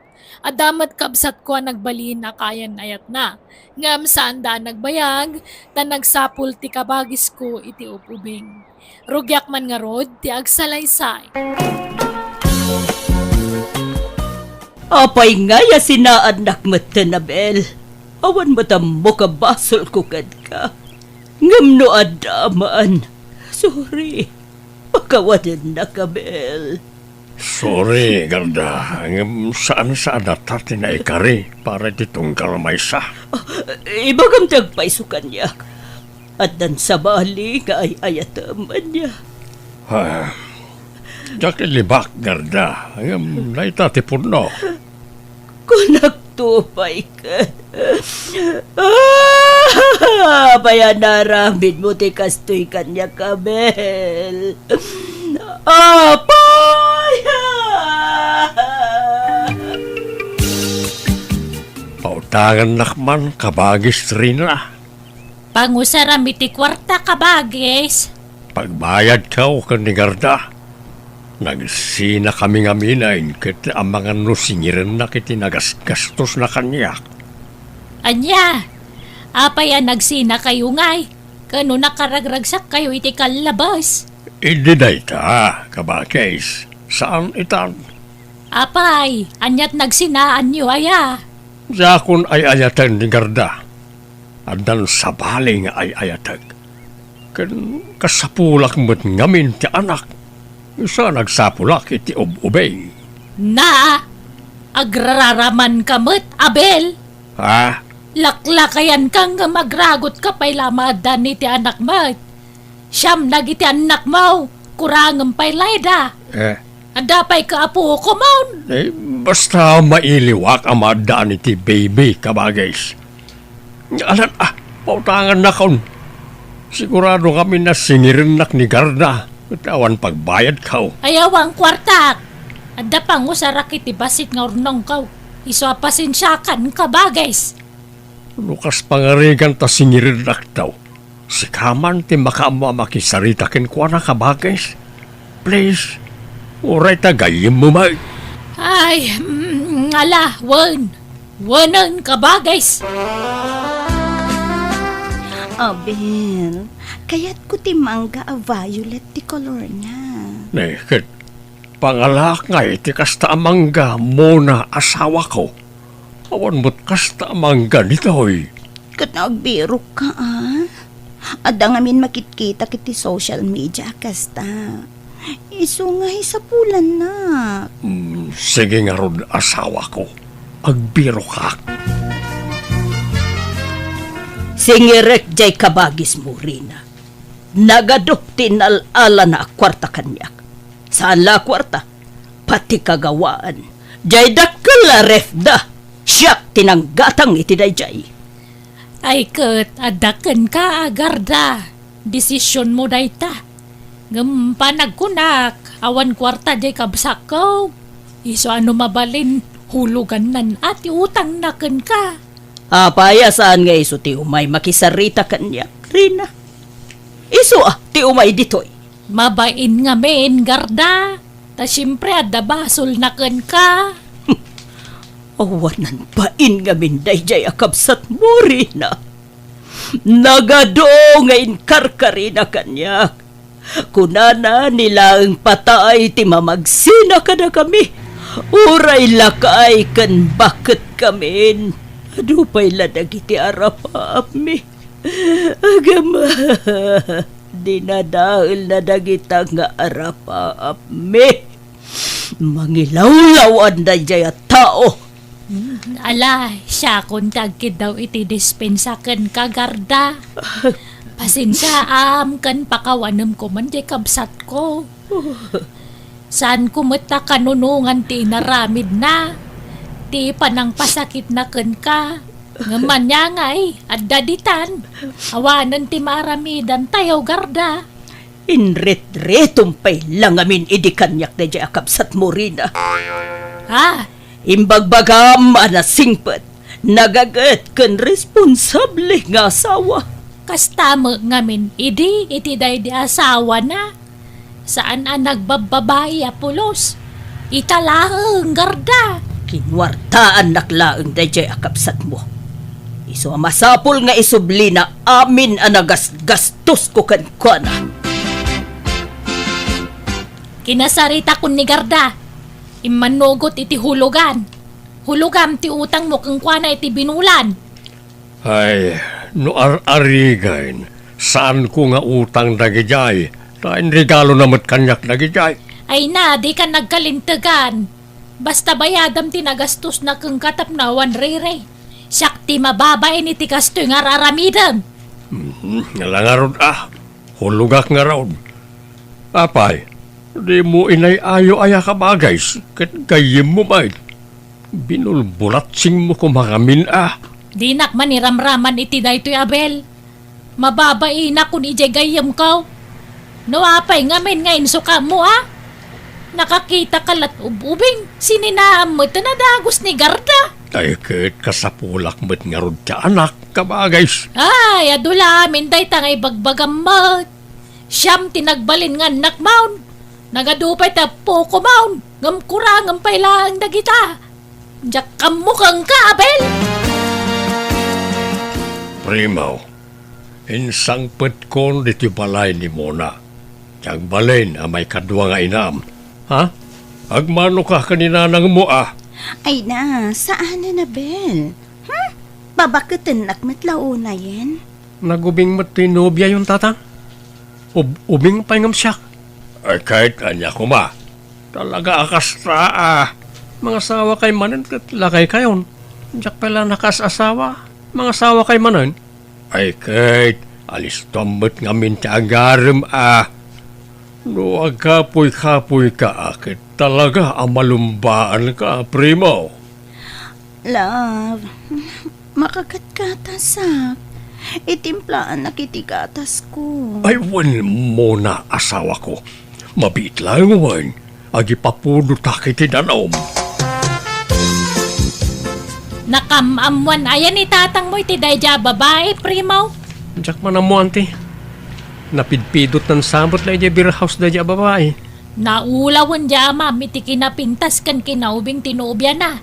Adda met kabsatko a nagbalin a kaayan-ayatna, ngem saanda a nagbayag, ta nagsapul ti kabagisko iti ub-ubing. Rugiak man ngarud ti agsalaysay." Apay ngay a sinaannak metten, Abel? Awan met ammok a basolko kenka. Ngem no adda man, sorry. Pakawanennak, Abel. Sorry, Garda. Ngem saan-saanna ti naikari para iti tunggal maysa. Ah, ibagam ti agpayso kaniak. Addan sabali nga ay-ayatem, ania? Ah, diak ilibak, Garda. Ngem dayta ti pudno. Kunakto pay ket. Ah, apay a naaramidmo ti kastoy kaniak, Abel? Apay! Pautangannak man, kabagis Rina. Pangusaram iti kuarta, kabagis. Pagbayadko ken ni Garda, nagsinakami ngamin ket amangan no singirennak iti nagasgastosna kaniak. Ania? Apay a nagsinakayo ngay? Ken no nakaragragsakkayo iti kallabas? Idi dayta, kabagis, saan itan. Apay, aniat nagsinaanyo aya? Diakon ay-ayaten ni Garda. Addan sabali nga ay-ayatek. Ken kasapulak met ngamin ti anak. Isu a nagsapulak iti ub-ubing. Na, agrararamanka met, Abel. Ha? Laklakayanka ngem agragotka pay la maaddan iti anak met. Siam dagiti annakmo, kurangem pay layda. Eh. Adda pay kaapukomon. Eh, basta mailiwak a maaddaan iti baby, kabagis. Alan, ah, pautangannakon. Sigurado ngamin a singirennak ni Garda, ket awan pagbayadko. Ayaw a kuartak. Adda pangusarak iti bassit nga urnongko. Isu a pasensiakan, kabagis. No kas pangarigan ta singirennak daw, sika man ti makaammo a makisarita kenkuana, kabagis. Please, uray ta gayyemmo met. Ay, mm, ala, wen. Wenen, kabagis. Abel, kayatko ti mangga a violet ti kolorna. Ne, ket pangalaak ngay ti kasta a mangga, Mona, asawako. Awan met kasta a mangga ditoy. Ket agbirokka, a? Adda ngamin makitkitak iti social media a kasta. Isu nga isapulannak. Mm, sige ngarud, asawako. Agbirokak. Singirek jay kabagismo, Rina. Nagadu ti inal-alana a kuarta kaniak. Saan la a kuarta, pati kagawaan. Jay dakkel a refda, siak ti nanggatang iti dayjay. Ay ket, adda kenka a Garda. Desisionmo dayta. Ngem panagkunak, awan kuarta jay kabsatko. Isu a no mabalin, huloganna ti utangna kenka. Apay a saan nga isu ti umay makisarita kaniak, Rina? Isu a ti umay ditoy. Mabain ngamin, Garda. Ta siempre, adda basolna kenka. Awanan bain ngamin daydiay a kabsatmo, Rina. Nagadu nga inkarkarina kaniak. Kunana, ni laeng patay ti mamagsina kadakami. Uray lakay ken baket kamin. Adu pay la dagiti arapaapmi. Agama, dinadaelna dagita nga arapaapmi. Mangilawlaw-an daydiay a tao. Hmm, ala, siakon ti agkiddaw iti dispensa kenka, Garda. Pasensiaam ken pakawanem koma diay kabsatko. Saanko met a kanunongan ti inaramidna, ti panangpasakitna kenka. Ngem ania ngay, adda ditan. Awanen ti maaramidantayo, Garda. Inritritmo pay la ngamin idi kaniak daydiay a kabsatmo, Rina. Ha? Imbagbagam a nasingpet, nagaget ken responsable nga asawa. Kasta met ngamin idi iti daydi asawana. Saan a nagbabbabai a pulos. Ita laeng, Garda. Kinuartaannak laeng daydiay a kabsatmo. Isu a masapul nga isublina amin a nagasgastosko kenkuana. Kinasaritakon ni Garda. Immanugot iti hulugan. Hulogam ti utangmo kenkuana iti binulan. Ay, no ar-arigen, saanko nga utang dagidiay, ta inregalona met kaniak dagidiay. Ay na, dika nagkalintegan. Basta bayadam ti nagastosna kenka tapno awan riri. Siak ti mababain iti kastoy nga ar-aramidem. Mhm, ala ngarud a. Hulogak ngarud. Apay, dimo inay-ayo aya kabagis, ket gayyemmo met. Binulbulatsingmo koma ngamin a. Dinak maniramraman iti daytoy, Abel. Mababainak kun idiay gayyemko. No apay ngamin nga insukaammo a? Nakakitaka lat ub-ubing, sininaam met a dagus ni Garda. Ay, ket kasapulak met ngarud ti anak, kabagis. Ay, adu la amin dayta nga ibagbagam met. Siam ti nagbalin nga annakmon. Nagadu pay ti appokomon, ngem kurangem pay laeng dagita. Diak ammo kenka, Abel! Primo, insangpetkon ditoy balay ni Mona. Ti agbalin a maikadua nga inam. Ha? Agmanoka ken ni nanangmo a? Ay na, saanen, Abel. Hmm? Babaketennak met la unayen. Nagubing met ti nobiayon, Tatang. Ub-, ubing pay ngem siak. Ay, ket ania koma? Talaga a kasta a. Mangasawakay manen ket lakaykayon. Diak pay la nakaas-asawa. Mangasawakay manen. Ay, ket alistoam met ngamin ti agarem a. No agkapuy-kapuyka a, ket talaga a malumbaanka, Primo. Love, makagatgatasak. Itimplaannak iti gatasko. Ay, wen, Mona, asawako. Mabiit laeng wen. Agipapudotak iti danum. Nakam-ammoan aya ni tatangmo iti daydiay a babai, Primo? Diak man ammo, Auntie. Napidpidot nan sabet la idiay beer house daydiay a babai. Naulawen di amam iti kinapintas ken kinaubing ti nobiana.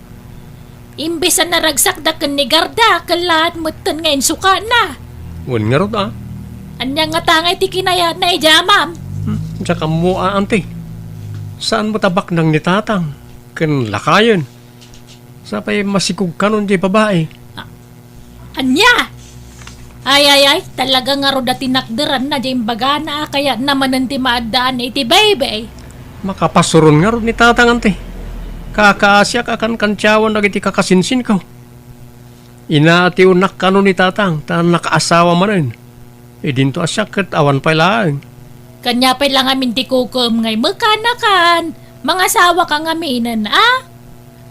Imbes a naragsakda ken ni Garda, kellaat metten nga insukana. Wen ngarud a. Ania ngata ngay ti kinayatna idiay amam? Hmm, diak ammo a, Auntie. Saan met a baknang ni Tatang ken lakayen. Sapay masikog kanon diay babai. A-, ania? Ay, ay, ay, talaga ngarud a tinakderanna diay imbagana a kayatna manen ti maaddaan iti baybay. Makapasuron ngarud ni Tatang, Auntie. Kakaasiak a kankantiawan dagiti kakasinsinko. Inationak kanon ni Tatang ta nakaasawa manen. Idinto a siak ket awan pay laeng. Kania pay la ngamin ti kukuem nga imekanakan, mangasawaka ngaminen a?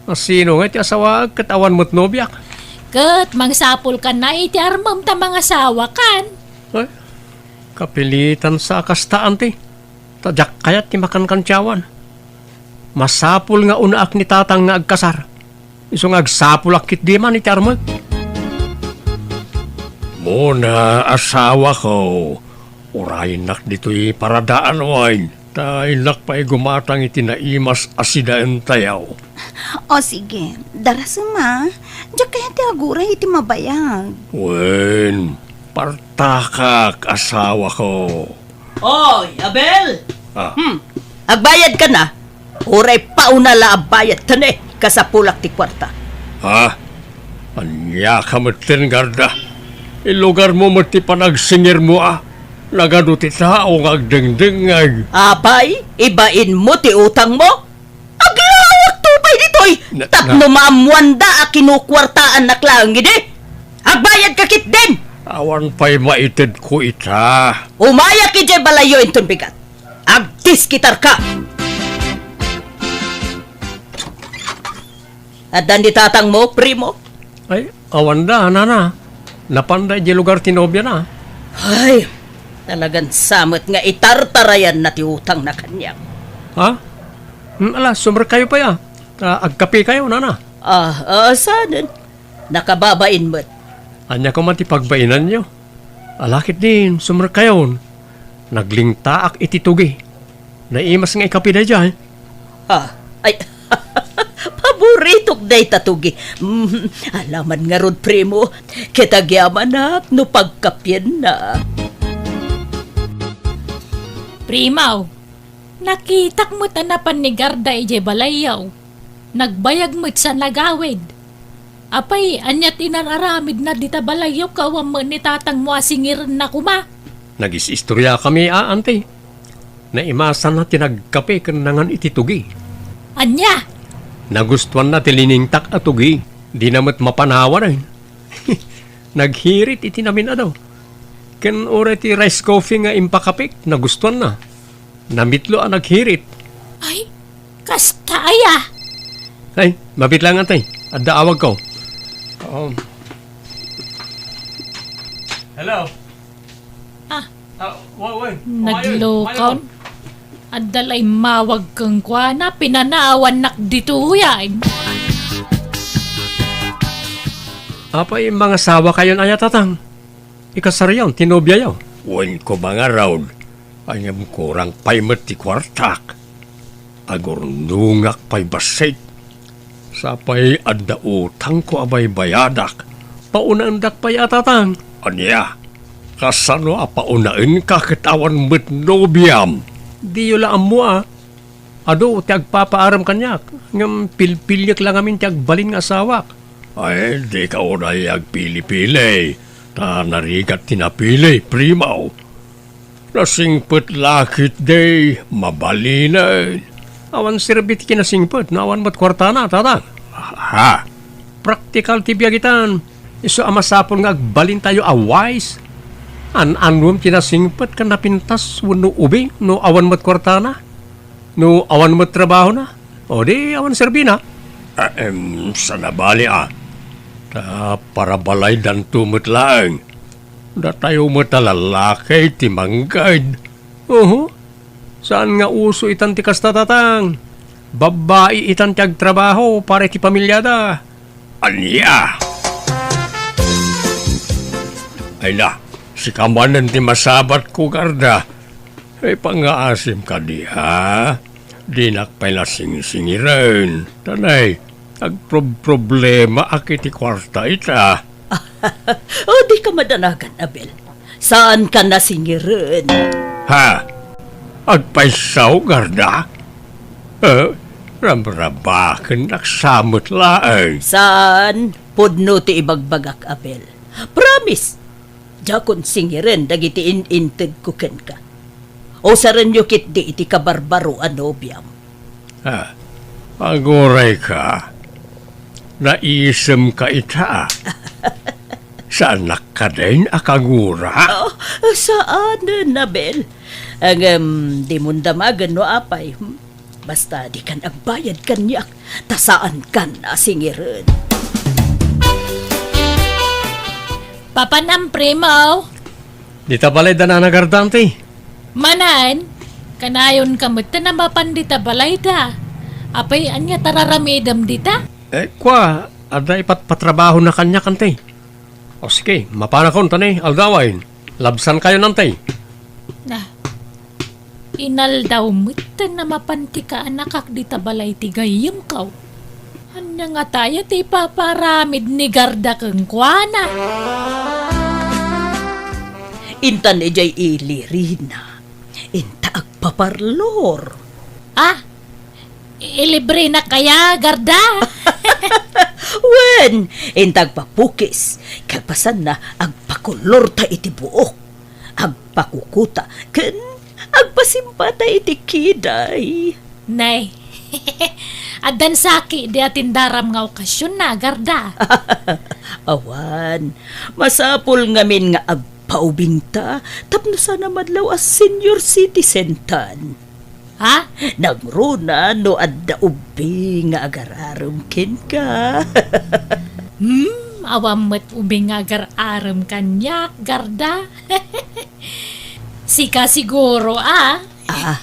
A, sino ngay ti asawaek ket awan met nobiak? Ket mangsapulkan a iti armem ta mangasawakan. Ay, kapilitansa a kasta, Auntie. Ta diak kayat ti makankantiawan. Masapul nga unaak ni Tatang nga agkasar. Isu nga agsapulak ketdi man iti armek. Muna, asawako, uraynak ditoy paradaan wen, ta innak pay gumatang iti naimas a sidaentayo. O sige, darasem a. Diak kayat ti aguray iti mabayag. Wen, partakak, asawako. Oy, Abel! Ah. Hmm. Agbayad ka na? Uray pauna la a bayad, ta ne, kasapulak ti kuarta. Ha? Ania ka metten, Garda? Ilugarmo met ti panagsingirmo a. Nagadu ti tao nga agdengdengngeg. Apay, ibainmo ti utangmo? Aglawakto pay ditoy, na, tapno na- maammoanda a kinukuartaannak laeng idi. Agbayad ka ketdin! Awan pay maitedko ita. Umayak idiay balayyo inton bigat. Agdiskitarka! Adda ni tatangmo, primo? Ay, awanda, nana. Napanda idiay lugar ti nobiana. Ay, talagan sa met nga itartarayanna ti utangna kaniak. Ha? Hmm, ala, sumrekkayo pay a. Ah, agkapekayo, nana. Ah, ah, sanen? Nakababain met. Ania koma ti pagbainanyo? Ala ketdin, sumrekkayon. Naglingtaak iti tugi. Naimas nga ikapi daydiay. Ah, ay, paboritok dayta tugi. Mm, alaman ngarud, primo. Ket agyamanak no pagkapienna. Primo, nakitak met a napan ni Garda idiay balayyo. Nagbayag met sa nagawid. Apay, ania ti inar-aramidna dita balayyo, awan met ni tatangmo a singirenna koma? Nagis-istoriakami a, anti. Naimasanna ti nagkape ken nangan iti tugi. Ania? Nagustuanna ti liningtak a tugi. Dina met mapanawan, eh. Naghirit iti namin-adu. Ken uray ti rice coffee nga impakapek, nagustuanna. Namitlo a naghirit. Ay, kasta aya? Ay, mabit lang, atay. Adda awagko. Um. Hello? Ah. Ah, wa-, wa-, Naglokaw. Adda la immawag kenkuana, pinanawannak ditoy. Apay, mangasawakayon aya, tatang? Ikasaryon ti nobiayo. Wen ko mangarud, ngem kurang pay met ti kuartak. Agurnongak pay bassit. Sapay adda utangko a baybayadak. Paunaendak pay a, tatang. Ania? Kasano a paunaenka ket awan met nobiam? Diyo la ammo a. Adu ti agpapaaram kaniak, ngem pilpiliek la ngamin ti agbalin nga asawak. Ay, dika unay agpili-pili, ta narigat ti napili, primo. Nasingpet la ketdi, mabalinen. Awan serbi ti kinasingpet no awan met kuartana, tatang. Ha? Praktikal ti biag itan. Isu a masapul nga agbalintayo a wise. An-anuem ti nasingpet ken napintas wenno ubing no awan met kuartana? No awan met trabahona, o di awan serbina. Ahem, saan a bali a. Ta parabalaydanto met laeng. Datayo met a lalaki ti mangged. Uhu. Saan nga uso itan ti kasta, tatang. Babbai itan ti agtrabaho para iti pamiliada. Ania? Ay na, sika manen ti masabatko, Garda. Ay, pangngaasim kadi, ha? Dinak pay nasingsingiren. Tanay, agprob-problemaak iti kuarta ita. O, dika madanagan, Abel. Saanka nasingiren. Ha? Agpayso, Garda? Eh, rabrabakennak sa met laeng. Saan? Pudno ti ibagbagak, Abel. Promise! Diakon singiren dagiti in-intedko kenka. Usarenyo ketdi iti kabarbaro a nobiam. Ah, agurayka. Naisemka ita. Saannak kadin a kagura? Oh, saanen, Abel. Ngem, dimon damagen no apay. Hmm? Basta dikan agbayad kaniak, ta saankan a singiren. Papanam, primo. Dita balay da Nana Garda, anti? Manen, kanayonka met ta mapan dita balayda. Apay, ania ti ar-aramidem dita? Eh, kua, adda ipatpatrabahona kaniak, anti. O sige, mapanakon ta ni aldawen. Labsankayo, Nantay. Na, inaldaw metten a mapan ti kaanakak dita balay ti gayyemko. Ania ngata aya ti ipaparamid ni Garda kenkuana? Intan idiay ili, Rina. Inta agpaparlor. Ah, ilibrenak aya, Garda? Wen, inta agpapukis. Kalpasanna, agpakolorta iti buok. Agpakukuta ken agpasimpata iti kiday. Nay, addan saki di atindaram nga okasionna, Garda? Awan, masapul ngamin nga agpaubingta tapno saan a madlaw a senior citizen tan. Ha? Nangruna no adda ubing nga agar-arem kenka. Hmm, awan met ubing nga agar-arem kaniak, Garda. Sika siguro, ah. Ah.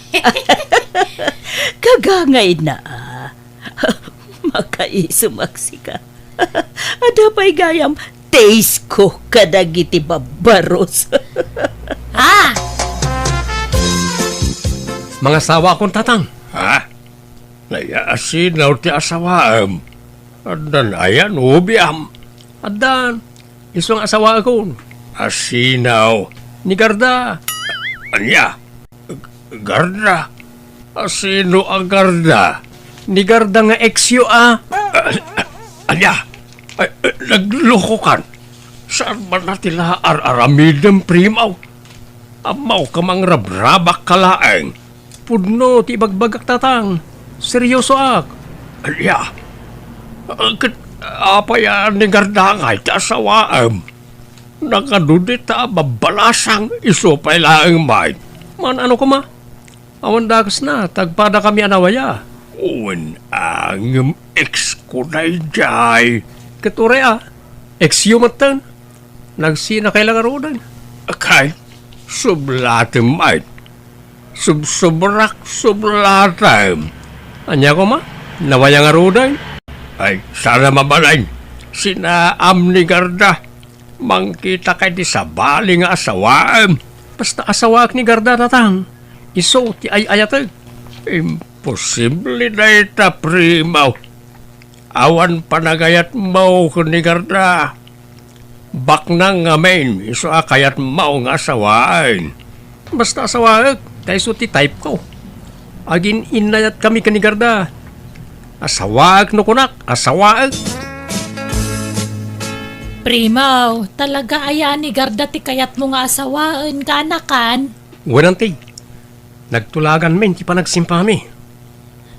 Kagangayna, ah. Makaisumak sika. Adda pay gayam taste ko kadagiti babbaros. Ah! Mangasawakon, Tatang. Ha? Naiasinaw ti asawaem. Addan aya no biam? Addan. Isu nga asawaekon. Asinaw? Ni Garda. Ania? Garda? Asino a Garda? Ni Garda nga ex-yo a. Ah, ania? Ay, eh, naglokokan. Saan man na ti la ar-aramidem, Primo? Ammawka mangrabrabak ka laeng. Pudno ti ibagbagak, Tatang. Seryosoak. Ania? Ah, ket apay a ni Garda ngay ti asawaem? Nakadudet ta babbalasang isu pay laeng met. Man-ano koma? Awan dakesna, tagpadakami a nawaya. Wen angem ex ko daydiay. Ket uray a, ex-yo metten. Nagsinakay la ngaruden. Kay, sublatem met. Subsobrak, sublatem. Ania koma? Nawaya ngaruden? Ay, saan a mabalin. Sinaam ni Garda. Mangkitak iti sabali nga asawaem. Basta asawaek ni Garda, Tatang. Isu ti ay-ayatek. Imposible dayta, Primo. Awan panagayatmo ken ni Garda. Baknang ngamin, isu a kayatmo nga asawaen. Basta asawaek, ta isu ti type ko. Agin-innayatkami ken ni Garda. Asawaek no kunak, asawaek. Primo, talaga aya ni Garda ti kayatmo nga asawaen, kaanakan? Wen, Auntie. Nagtulaganmin ti panagsimpami.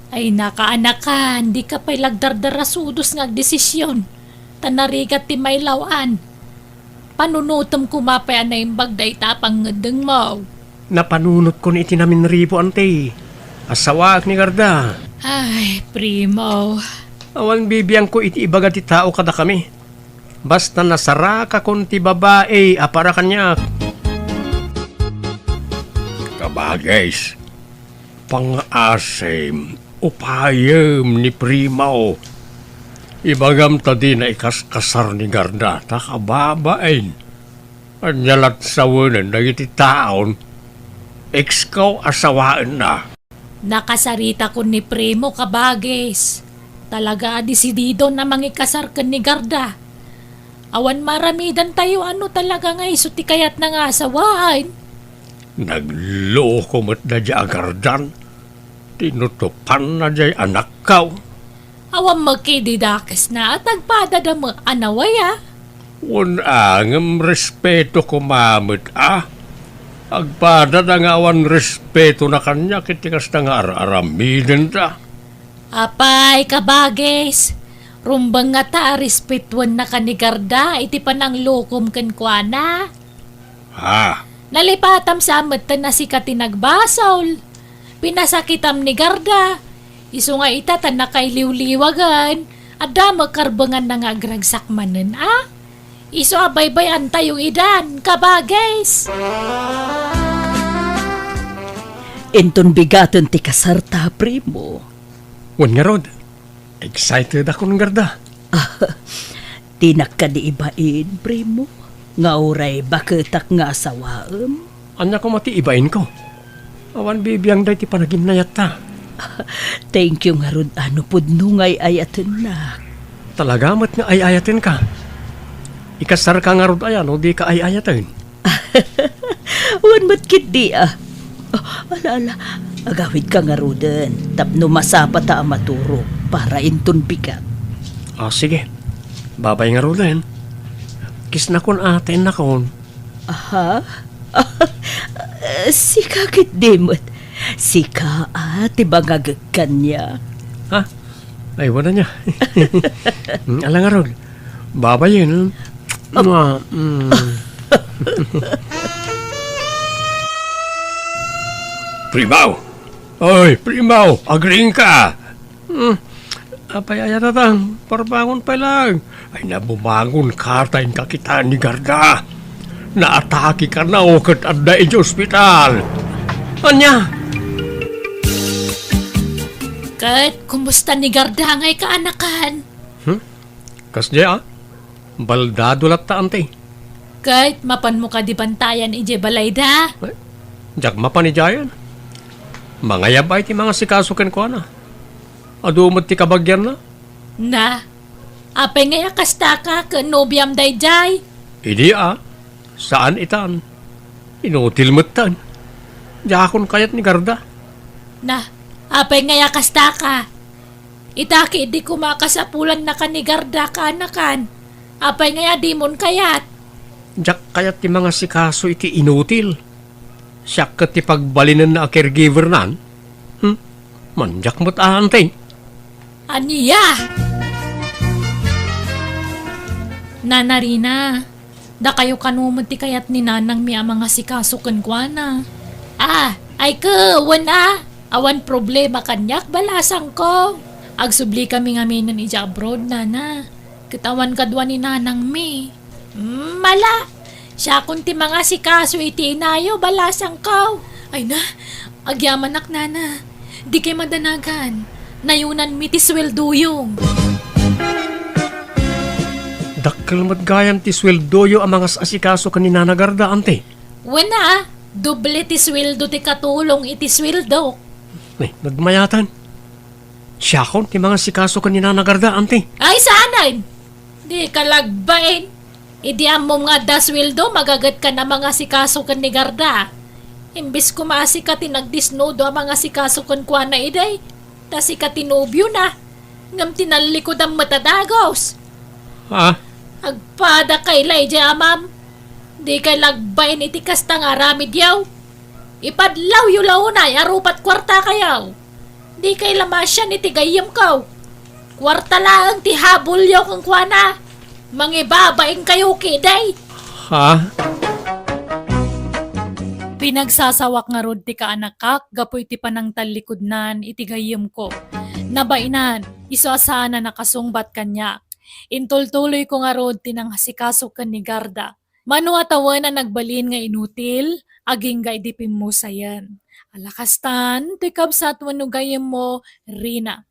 Ay, nakaanakan, dika pay lagdardarasudos nga agdesision, ta narigat ti mailaw-an. Panunotem koma pay a naimbag dayta a pangngeddengmo. Napanunotkon iti naminribo, Auntie. Asawaek ni Garda. Ay, Primo. Awan bibiangko iti ibaga ti tao kadakami. Basta nasarakakon ti babai a para kaniak. Kabagis, pangaasim, upayem ni Primo. Ibagam ta dina ikaskasar ni Garda ta kababain. Ania lat sawenen dagiti taon? Ex ko a sawaenna. Nakasaritakon ni Primo, kabagis. Talaga a desididon a mangikasar ken ni Garda. Awan maaramidantayo a no talaga nga isu ti kayatna nga asawaen. Nagloko met daydiay a Gardan. Tinutopanna diay anakko. Awan met kadi dakesna a tagpadada met a nawaya. Wen a, ngem respeto koma met a. Agpadada nga awan respetona kaniak iti kasta nga ar-aramidenda. Apay, kabagis, rumbeng ngata a respetuennaka ni Garda iti pananglokom kenkuana? Ha? Nalipatam sa metten a sika ti nagbasol. Pinasakitam ni Garda. Isu nga ita ta nakailiwliwagen. Adda met karbenganna nga agragsak manen a. Isu a baybay-antayo idan, kabagis. Inton bigaten ti kasarta, Primo. Wen ngarud, excited akon, Garda. Dinak kadi ibain, primo, nga uray baketak nga asawaem? Ania koma ti ibainko? Awan bibiangda iti panaginnayatta. Thank you ngarud a no pudno nga ay-ayatennak. Talaga met nga ay-ayatenka. Ikasarka ngarud aya no dika ay-ayaten? Wen met ketdi a. Oh, ala, ala. Agawidka ngaruden tapno masapata a maturog para inton bigat. Ah, sige. Babay ngaruden. Kisnakon a, tennakon. Aha? Sika ketdi met. Sika a ti bangagek kaniak. Ha? Ay, wala niya. Mm, ala ngarud. Babayen, ah. Ap- Mua, mm. Primaw! Oy, Primaw! Agriingka! Hmm. Apay aya tatang, parbangon pay laeng. Ay, nabumangon ka ta inka kitaan ni Garda. Naatake kano ket adda iti ospital. Ania? Ket kumusta ni Garda ngay kaanakan? Hmm? Kasdiay a? Baldado latta, anti. Ket mapanmo kadi bantayan idiay balayda? Ay, diak mapan idiayen. Mangayab ay ti mangasikaso kenkuana. Adu met ti kabagianna. Na, apay ngay a kastaka ken nobiam daydiay? Idi a, saan itan. Inutil metten. Diakon kayat ni Garda. Na, apay ngay a kastaka? Ita ketdi koma a kasapulannakan ni Garda kaanakan. Apay ngay a dimon kayat? Diak kayat ti mangasikaso iti inutil. Siak ket ti pagbalinenna a caregiver nan. Hmm? Mandiak met a, anti. Ania? Nana Rina, dakayo kano met ti kayat ni nanangmi a mangasikaso kenkuana? Ah, ay ket, wen a. Awan problema kaniak, balasangko. Agsublikami ngaminen idiay abroad, nana. Ket awan kadua ni nanangmi. Mm, ala. Siakon ti mangasikaso iti inayo, balasangko. Ay na, agyamanak, nana. Dikay madanagan. Nayunanmi ti sueldoyo. Dakkel met gayam ti sueldoyo a mangas-asikaso ken ni Nana Garda, anti? Wen a, doble ti sueldo ti katulong iti sueldok. Ay, nagmayatan. Siakon ti mangasikaso ken ni Nana Garda, anti? Ay, saanen? Dika lagbain. Idi ammom nga adda sueldo, magagetka a mangasikaso ken ni Garda. Imbes koma a sika ti nagdisnudo a mangasikaso kenkuana idi, ta sika ti nobiona. Ngem tinallikodam met a dagus. Ha? Agpadakay la idiay amam. Dikay lagbain iti kasta nga aramidyo. Ipadlawyo la unay a rupat kuartakayo. Dikay la masian iti gayyemko. Kuarta laeng ti habulyo kenkuana. Mangibabainkayo ketdi. Ha? Pinagsasawak ngarud ti kaanakak gapu iti panangtallikudnan iti gayyemko. Nabainan, isu a saan a nakasungbat kaniak. Intultuloyko ngarud ti nangasikaso ken ni Garda. Mano a tawen a nagbalin nga inutil, agingga idi pimmusayen. Ala kastan, toy kabsat wenno gayyemmo, Rina.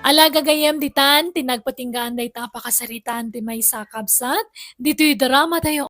Ala gagayyem ditan, ti nagpatinggaan dayta a pakasaritaan ti maysa a kabsat, ditoy drama tayo